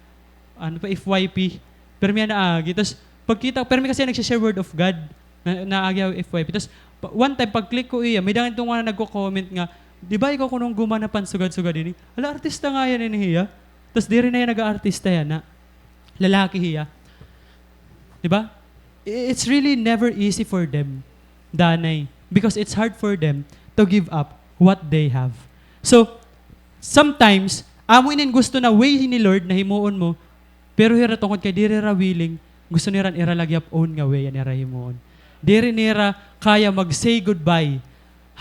ano pa, F Y P. Pirmi hiya naagi. Tas, pagkita, pirmi kasi hiya nagsi-share Word of God. Na, naagi ha F Y P. Tas, pa-, one time, pag-click ko iya, may-ada ngadto nga nagko-comment nga, "Di ba ikaw kuno an gumanap han sugad-sugad ini?" Hala, artista ngayan ini hiya. Tas diri na hiya nag-aartista yana. Lalaki hiya. Di ba? I-, it's really never easy for them, danay. Because it's hard for them to give up what they have. So, sometimes, amo ini an gusto na way ni Lord na himuon mo, pero hira tungod kay diri hira willing, gusto nira an ira la gihap own nga way an ira himuon. Diri nira kaya mag-say goodbye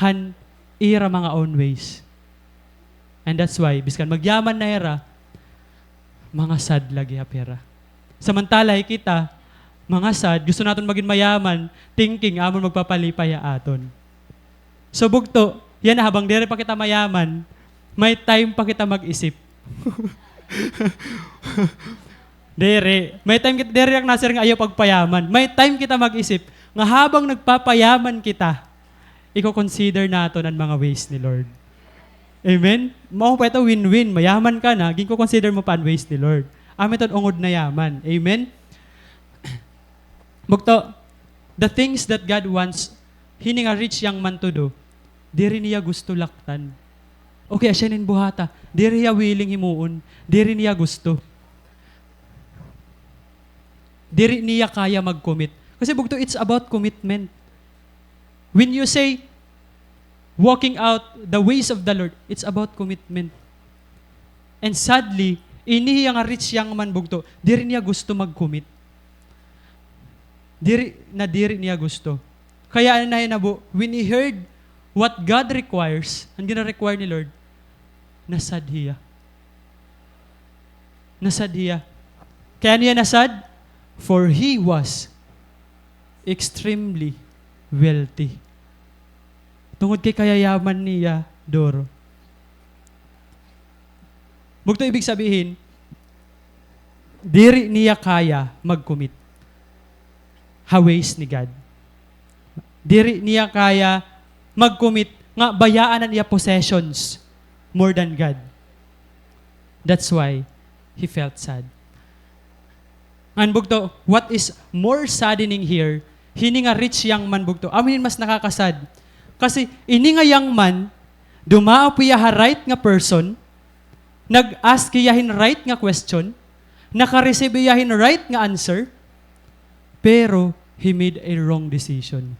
han ira mga own ways. And that's why, biskan magyaman na hira, mga sad la gihap hira. Samantala, hi kita, mga sad, gusto naton magin mayaman, thinking, amon magpapalipay ha aton. So, bugto, yana, habang diri pa kita mayaman, may time pa kita mag-isip. Diri. May time kita, diri ak nasiring nga ayaw pagpayaman. May time kita mag-isip nga habang nagpapayaman kita, iko-consider naton an mga ways ni Lord. Amen? Mao pa ito, win-win. Mayaman ka na, ginko-consider mo pa an ways ni Lord. Amo ito an ungod na yaman. Amen? Bugto, the things that God wants, hini nga rich young man to do, diri niya gusto laktan. Okay, asya inin buhata. Diri hiya willing himuon. Diri niya gusto. Diri niya kaya mag-commit. Kasi bugto, it's about commitment. When you say, walking out the ways of the Lord, it's about commitment. And sadly, ini hiya nga rich young man bugto, diri niya gusto mag-commit. Diri, na diri niya gusto. Kaya ano nahinabo, when he heard what God requires, an gina-require ni Lord, nasad hiya. Nasad hiya. Kay ano hiya nasad? For he was extremely wealthy. Tungod kay kayayaman niya, duro. Bugto, ibig sabihin, diri niya kaya mag-commit ha ways ni God. Diri niya kaya mag-commit nga bayaan an iya possessions more than God. That's why he felt sad. Ngan bugto, what is more saddening here, hini nga rich young man bugto, amo hinin mas nakakasad. Kasi ini nga young man, dumaop hiya ha right nga person, nag-ask hiya hin right nga question, naka-receive hiya hin right nga answer, pero he made a wrong decision.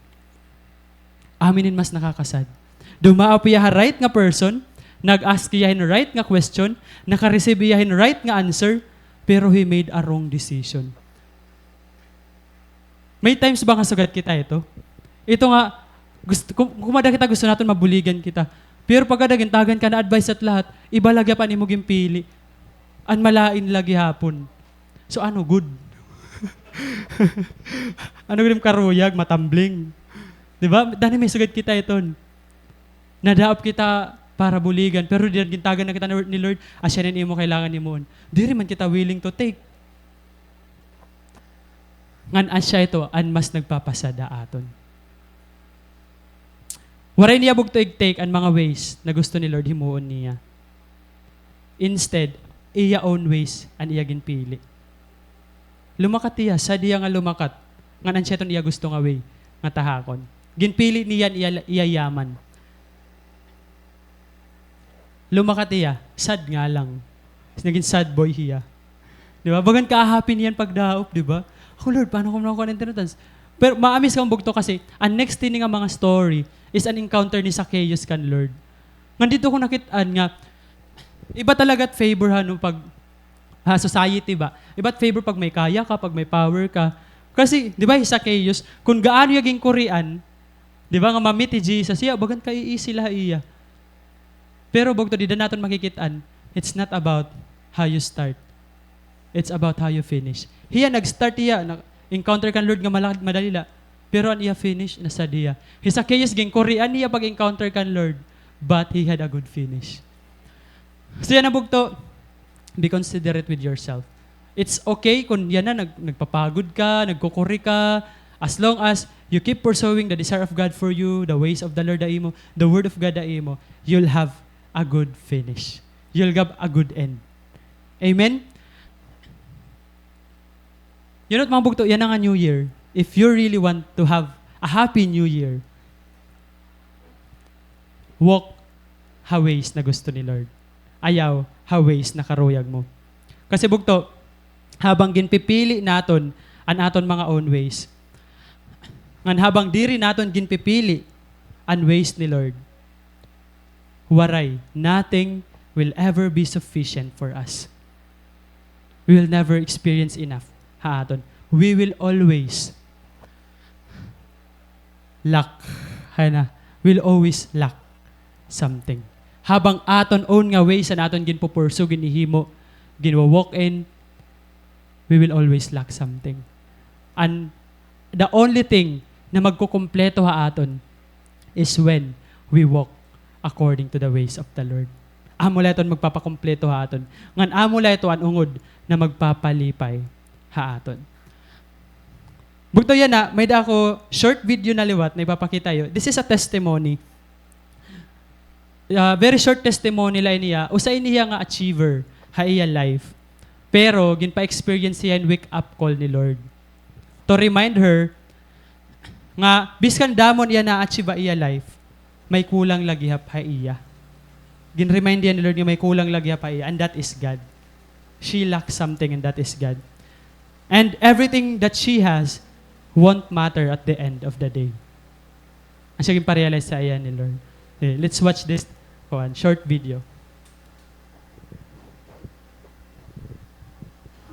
Amo hinin mas nakakasad. Dumaop hiya ha right nga person, nag-ask hiya hin right nga question, naka-receive hiya hin right nga answer, pero he made a wrong decision. May times ba nga sugad kita ito? Ito nga, gusto, kum-, kumada kita gusto naton mabuligan kita. Pero pagkada gintagan ka na advice at lahat, iba la gihap an imo ginpili. An malain la gihapon. So, ano gud? Ano gud im karuyag, matambling? Di ba? Dani may sugad kita iton. Nadaop kita para buligan, pero dida gintagan na kita ni, ni Lord, asya na an imo kailangan himuon. Diri man kita willing to take. Ngan asya ito an mas nagpapasad ha aton. Waray niya bugto ig-take an mga ways na gusto ni Lord himuon niya. Instead, iya own ways an iya ginpili. Lumakat hiya, sad hiya nga lumakat, ngan asya iton iya gusto nga way nga tahakon. Ginpili niya an iya, iya yaman. Lumakat hiya, sad nga lang. Nagin sad boy hiya. Di ba? Bagan ka-happy niyan pagdaop, di ba? Ako, Lord, paano ko makuha an inheritance? Pero ma-amaze ka bugto kasi, an next hini nga mga story is an encounter ni Zacchaeus kan Lord. Ngan didto ko nakit-an nga, iba talaga it favor, ha, no, pag, ha, society ba? Iba it favor pag may kaya ka, pag may power ka. Kasi, di ba, hi Zacchaeus, kun gaano hiya ginkurian, di ba, nga ma-meet hi Jesus, hiya, bagan ka-easy la ha iya. Pero bugto, dida naton makikit-an, it's not about how you start. It's about how you finish. Hiya, nag-start hiya, na-encounter kan Lord nga mala-, madali la. Pero an iya finish, nasad hiya. Hi Zacchaeus, ginkurian hiya pag-encounter kan Lord, but he had a good finish. So yana bugto, be considerate with yourself. It's okay kun yana nag-, nagpapagod ka, nagkukuri ka, as long as you keep pursuing the desire of God for you, the ways of the Lord ha imo, the word of God ha imo, you'll have a good finish. You'll have a good end. Amen? You know, mga bugto, yana nga New Year. If you really want to have a happy New Year, walk ha ways na gusto ni Lord. Ayaw ha ways na karuyag mo. Kasi bugto, habang ginpipili naton an aton mga own ways, ngan habang diri naton ginpipili an ways ni Lord, waray, nothing will ever be sufficient for us. We will never experience enough ha aton. We will always lack. Hay na, will always lack something. Habang aton own nga ways an aton ginpupursu, ginhihimo, ginwo-walk in, we will always lack something. And the only thing na magkukumpleto ha aton is when we walk according to the ways of the Lord. Amo la iton magpapakumpleto ha aton. Ngan amo la ito an ungod na magpapalipay ha aton. Bugto yana, may-ada ako short video na liwat na ipapakita ha iyo. This is a testimony. Ah, very short testimony la ini hiya. Usa ini hiya nga achiever ha iya life. Pero ginpa-experience hiya hin wake-up call ni Lord. To remind her nga bisan damo an iya na-achieve ha iya life, may kulang la gihap ha iya. Gin-remind hiya ni Lord nga may kulang la gihap ha iya, and that is God. She lacks something, and that is God. And everything that she has won't matter at the end of the day. Asya ginpa-realize ha iya ni Lord. Eh, let's watch this, kuan, short video.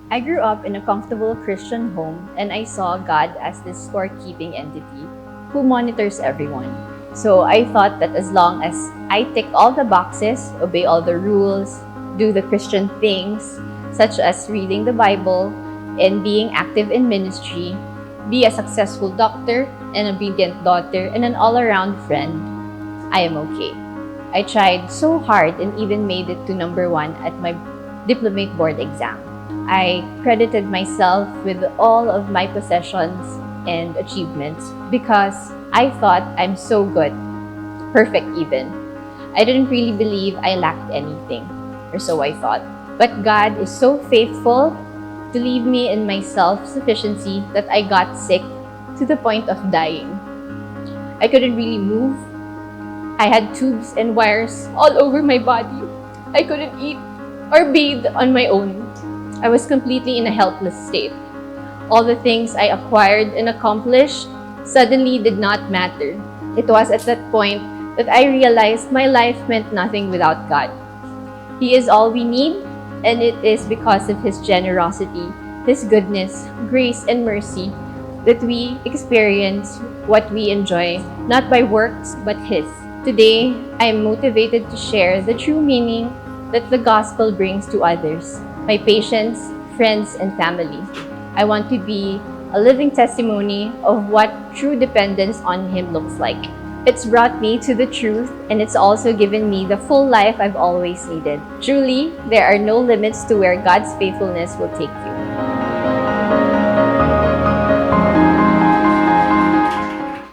I grew up in a comfortable Christian home, and I saw God as this scorekeeping entity who monitors everyone. So I thought that as long as I tick all the boxes, obey all the rules, do the Christian things, such as reading the Bible and being active in ministry, be a successful doctor, an obedient daughter, and an all-around friend, I am okay. I tried so hard and even made it to number one at my diplomate board exam. I credited myself with all of my possessions and achievements because I thought I'm so good, perfect even. I didn't really believe I lacked anything, or so I thought. But God is so faithful to leave me in my self-sufficiency that I got sick to the point of dying. I couldn't really move. I had tubes and wires all over my body. I couldn't eat or bathe on my own. I was completely in a helpless state. All the things I acquired and accomplished suddenly did not matter. It was at that point that I realized my life meant nothing without God. He is all we need, and it is because of His generosity, His goodness, grace, and mercy that we experience what we enjoy, not by works, but His. Today, I am motivated to share the true meaning that the gospel brings to others, my patients, friends, and family. I want to be a living testimony of what true dependence on Him looks like. It's brought me to the truth, and it's also given me the full life I've always needed. Truly, there are no limits to where God's faithfulness will take you.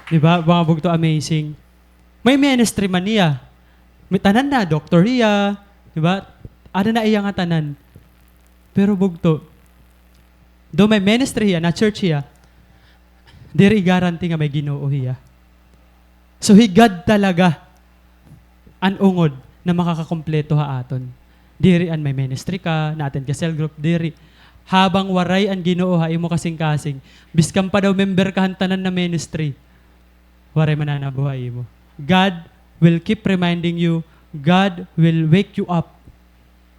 Di ba, mga bugto, amazing. May ministry man niya. May tanan na, doktor hiya. Di ba? Ada na iya nga tanan. Pero bugto, though may ministry hiya, na-church hiya, diri guarantee nga may Ginoo hiya. So, hi God talaga an ungod na makakakumpleto ha aton. Diri an may ministry ka, na-attend ka cell group, diri. Habang waray an Ginoo ha imo kasingkasing, bisan pa daw member ka han tanan na ministry, waray mananabo ha imo. God will keep reminding you, God will wake you up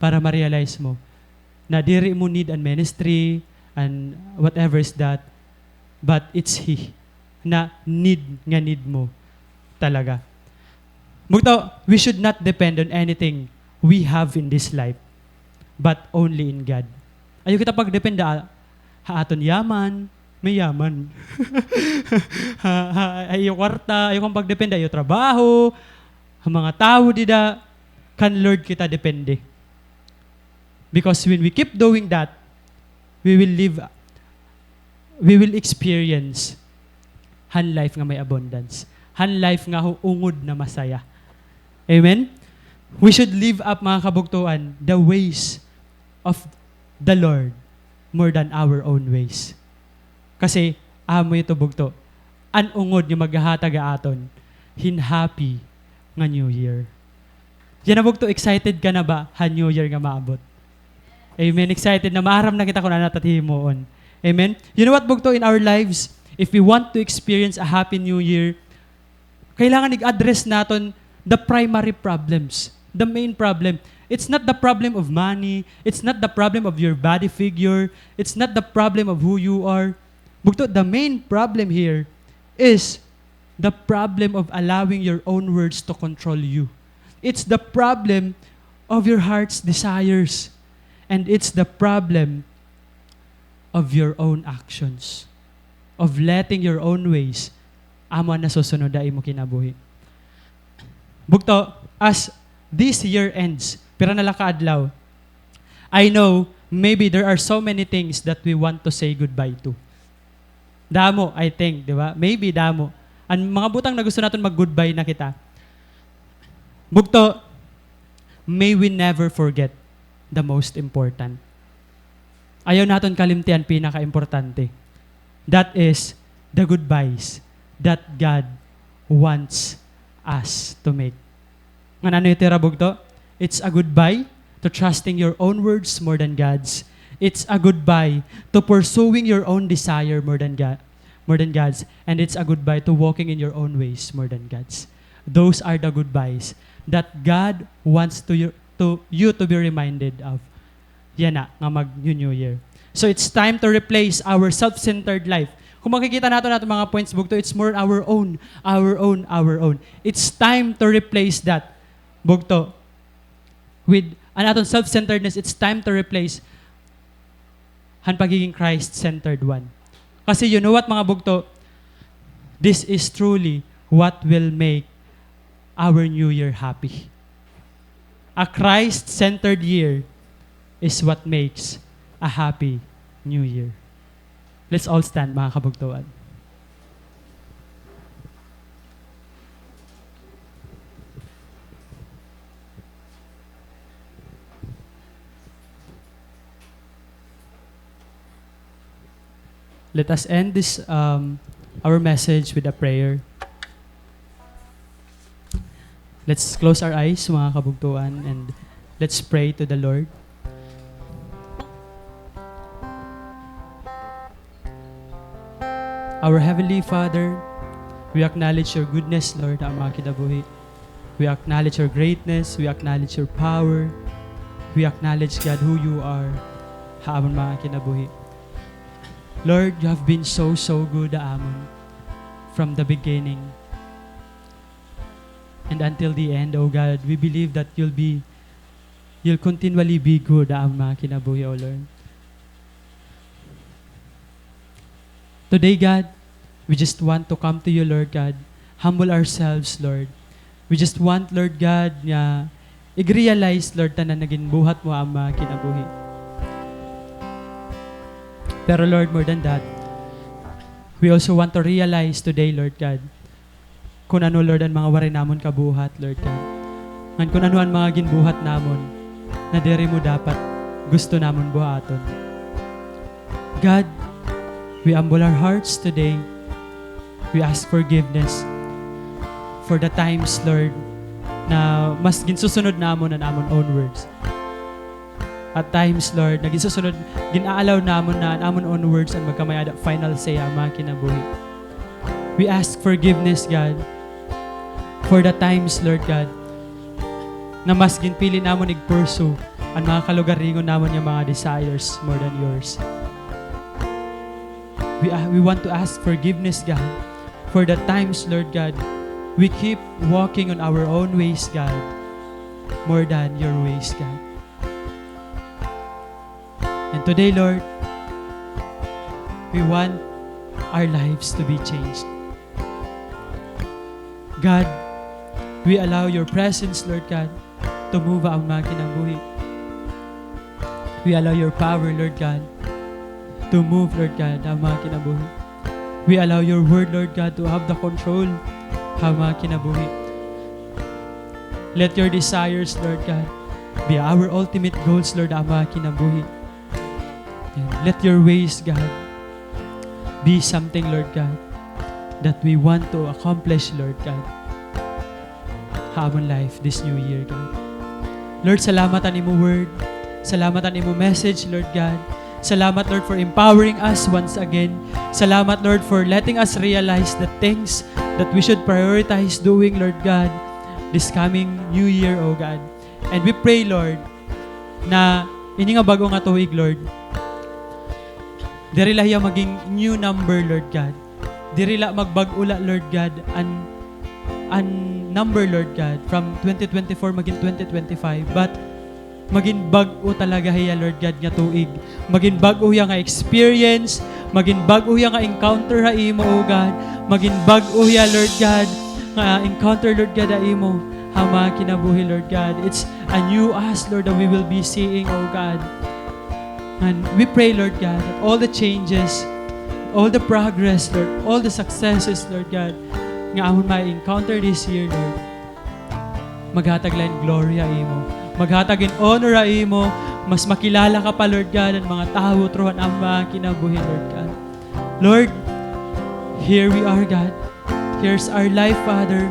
para ma-realize mo na diri mo need an ministry and whatever is that, but it's He na need nga need mo talaga. Bugto, we should not depend on anything we have in this life, but only in God. Ayaw kita pagdependa ha, ha aton yaman, may yaman. Ha, ha, ha iyo kwarta, ayaw kang pagdependa ha iyo trabaho, ha mga tawo dida, kan Lord kita depende. Because when we keep doing that, we will live, we will experience han life nga may abundance, han life nga hu-, ungod na masaya. Amen? We should live up, mga kabugtoan, the ways of the Lord more than our own ways. Kasi, amo ito, bugto, an ungod nga maghahatag ha aton hin happy nga New Year. Yana, bugto, excited ka na ba ha New Year nga maabot? Amen. Excited na, maaram na kita kun ano it aton himuon. Amen. You know what, bugto, in our lives, if we want to experience a happy New Year, kailangan i-address naton the primary problems, the main problem. It's not the problem of money. It's not the problem of your body figure. It's not the problem of who you are. Bugto, the main problem here is the problem of allowing your own words to control you. It's the problem of your heart's desires. And it's the problem of your own actions, of letting your own ways amo an nasusunod ha imo kinabuhi. Bugto, as this year ends, pira na la ka adlaw, I know maybe there are so many things that we want to say goodbye to. Damo, I think, di ba? Maybe damo. An mga butang na gusto naton mag-goodbye na kita. Bugto, may we never forget the most important. Ayaw naton kalimti an pinakaimportante. That is the goodbyes that God wants us to make. Ngan ano ito hira, bugto? It's a goodbye to trusting your own words more than God's. It's a goodbye to pursuing your own desire more than God, more than God's. And it's a goodbye to walking in your own ways more than God's. Those are the goodbyes that God wants to you, to you to be reminded of. Yana, nga mag-New Year. So it's time to replace our self-centered life. Kung makikita naton aton mga points, bugto, it's more our own, our own, our own. It's time to replace that, bugto, with an aton self-centeredness. It's time to replace han pagiging Christ-centered one. Kasi you know what, mga bugto? This is truly what will make our New Year happy. A Christ-centered year is what makes a happy New Year. Let's all stand, mga kabugtoan. Let us end this, um, our message with a prayer. Let's close our eyes, mga kabugtoan, and let's pray to the Lord. Our Heavenly Father, we acknowledge your goodness, Lord, ha amon mga kinabuhi. We acknowledge your greatness. We acknowledge your power. We acknowledge, God, who you are ha amon mga kinabuhi. Lord, you have been so, so good ha amon from the beginning and until the end, O God. We believe that you'll be, you'll continually be good ha amon mga kinabuhi, O Lord. Today, God, we just want to come to you, Lord God. Humble ourselves, Lord. We just want, Lord God, nga ig-realize, Lord, tanan nga ginbuhat mo ha amon mga kinabuhi. Pero, Lord, more than that, we also want to realize today, Lord God, kun ano, Lord, an mga waray namon kabuhat, Lord God. Ngan kun ano an mga ginbuhat namon na diri mo dapat gusto namon buhaton. God, we humble our hearts today. We ask forgiveness for the times, Lord, na mas ginsusunod namon an amon own words. At times, Lord, na ginsusunod, gin-a-allow namon na an amon own words an magkamay-ada final say ha mga kinabuhi. We ask forgiveness, God, for the times, Lord God, na mas ginpili namon ig-pursue an mga kalugaringon namon nga mga desires more than yours. We, a-, we want to ask forgiveness, God, for the times, Lord God, we keep walking on our own ways, God, more than your ways, God. And today, Lord, we want our lives to be changed. God, we allow your presence, Lord God, to move ha amon mga kinabuhi. We allow your power, Lord God, to move, Lord God, ha amon mga kinabuhi. We allow your word, Lord God, to have the control ha amon mga kinabuhi. Let your desires, Lord God, be our ultimate goals, Lord, ha amon mga kinabuhi. And let your ways, God, be something, Lord God, that we want to accomplish, Lord God, ha amon life this new year, God. Lord, salamat an imo word. Salamat an imo message, Lord God. Salamat, Lord, for empowering us once again. Salamat, Lord, for letting us realize the things that we should prioritize doing, Lord God, this coming new year, O God. And we pray, Lord, na ini nga bag-o nga tuig, Lord, diri la hiya maging new number, Lord God. Diri la magbag-o la, Lord God, an, an number, Lord God, from twenty twenty-four magin twenty twenty-five. But magin bag-o talaga hiya, Lord God, nga tuig. Magin bag-o hiya nga experience. Magin bag-o hiya nga encounter ha imo, O God. Magin bag-o hiya, Lord God, nga encounter, Lord God, ha imo ha mga kinabuhi, Lord God. It's a new us, Lord, that we will be seeing, O God. And we pray, Lord God, that all the changes, all the progress, Lord, all the successes, Lord God, nga amon ma-encounter this year, Lord, maghatag la hin glory ha imo. Maghatag hin honor ha imo. Mas makilala ka pa, Lord God, han mga tawo through han amon mga kinabuhi, Lord God. Lord, here we are, God. Here's our life, Father.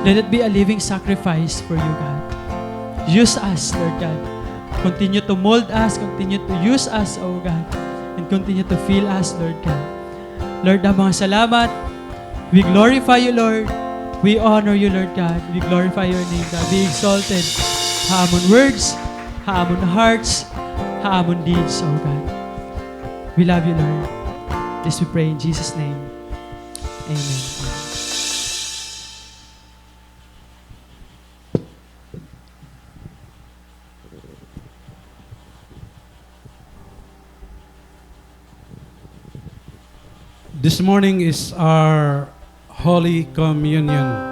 Let it be a living sacrifice for you, God. Use us, Lord God. Continue to mold us, continue to use us, O God, and continue to fill us, Lord God. Lord, damo nga salamat. We glorify you, Lord. We honor you, Lord God. We glorify your name, God. Be exalted ha amon words, ha amon hearts, ha amon deeds, O God. We love you, Lord. This we pray in Jesus' name. Amen. This morning is our Holy Communion.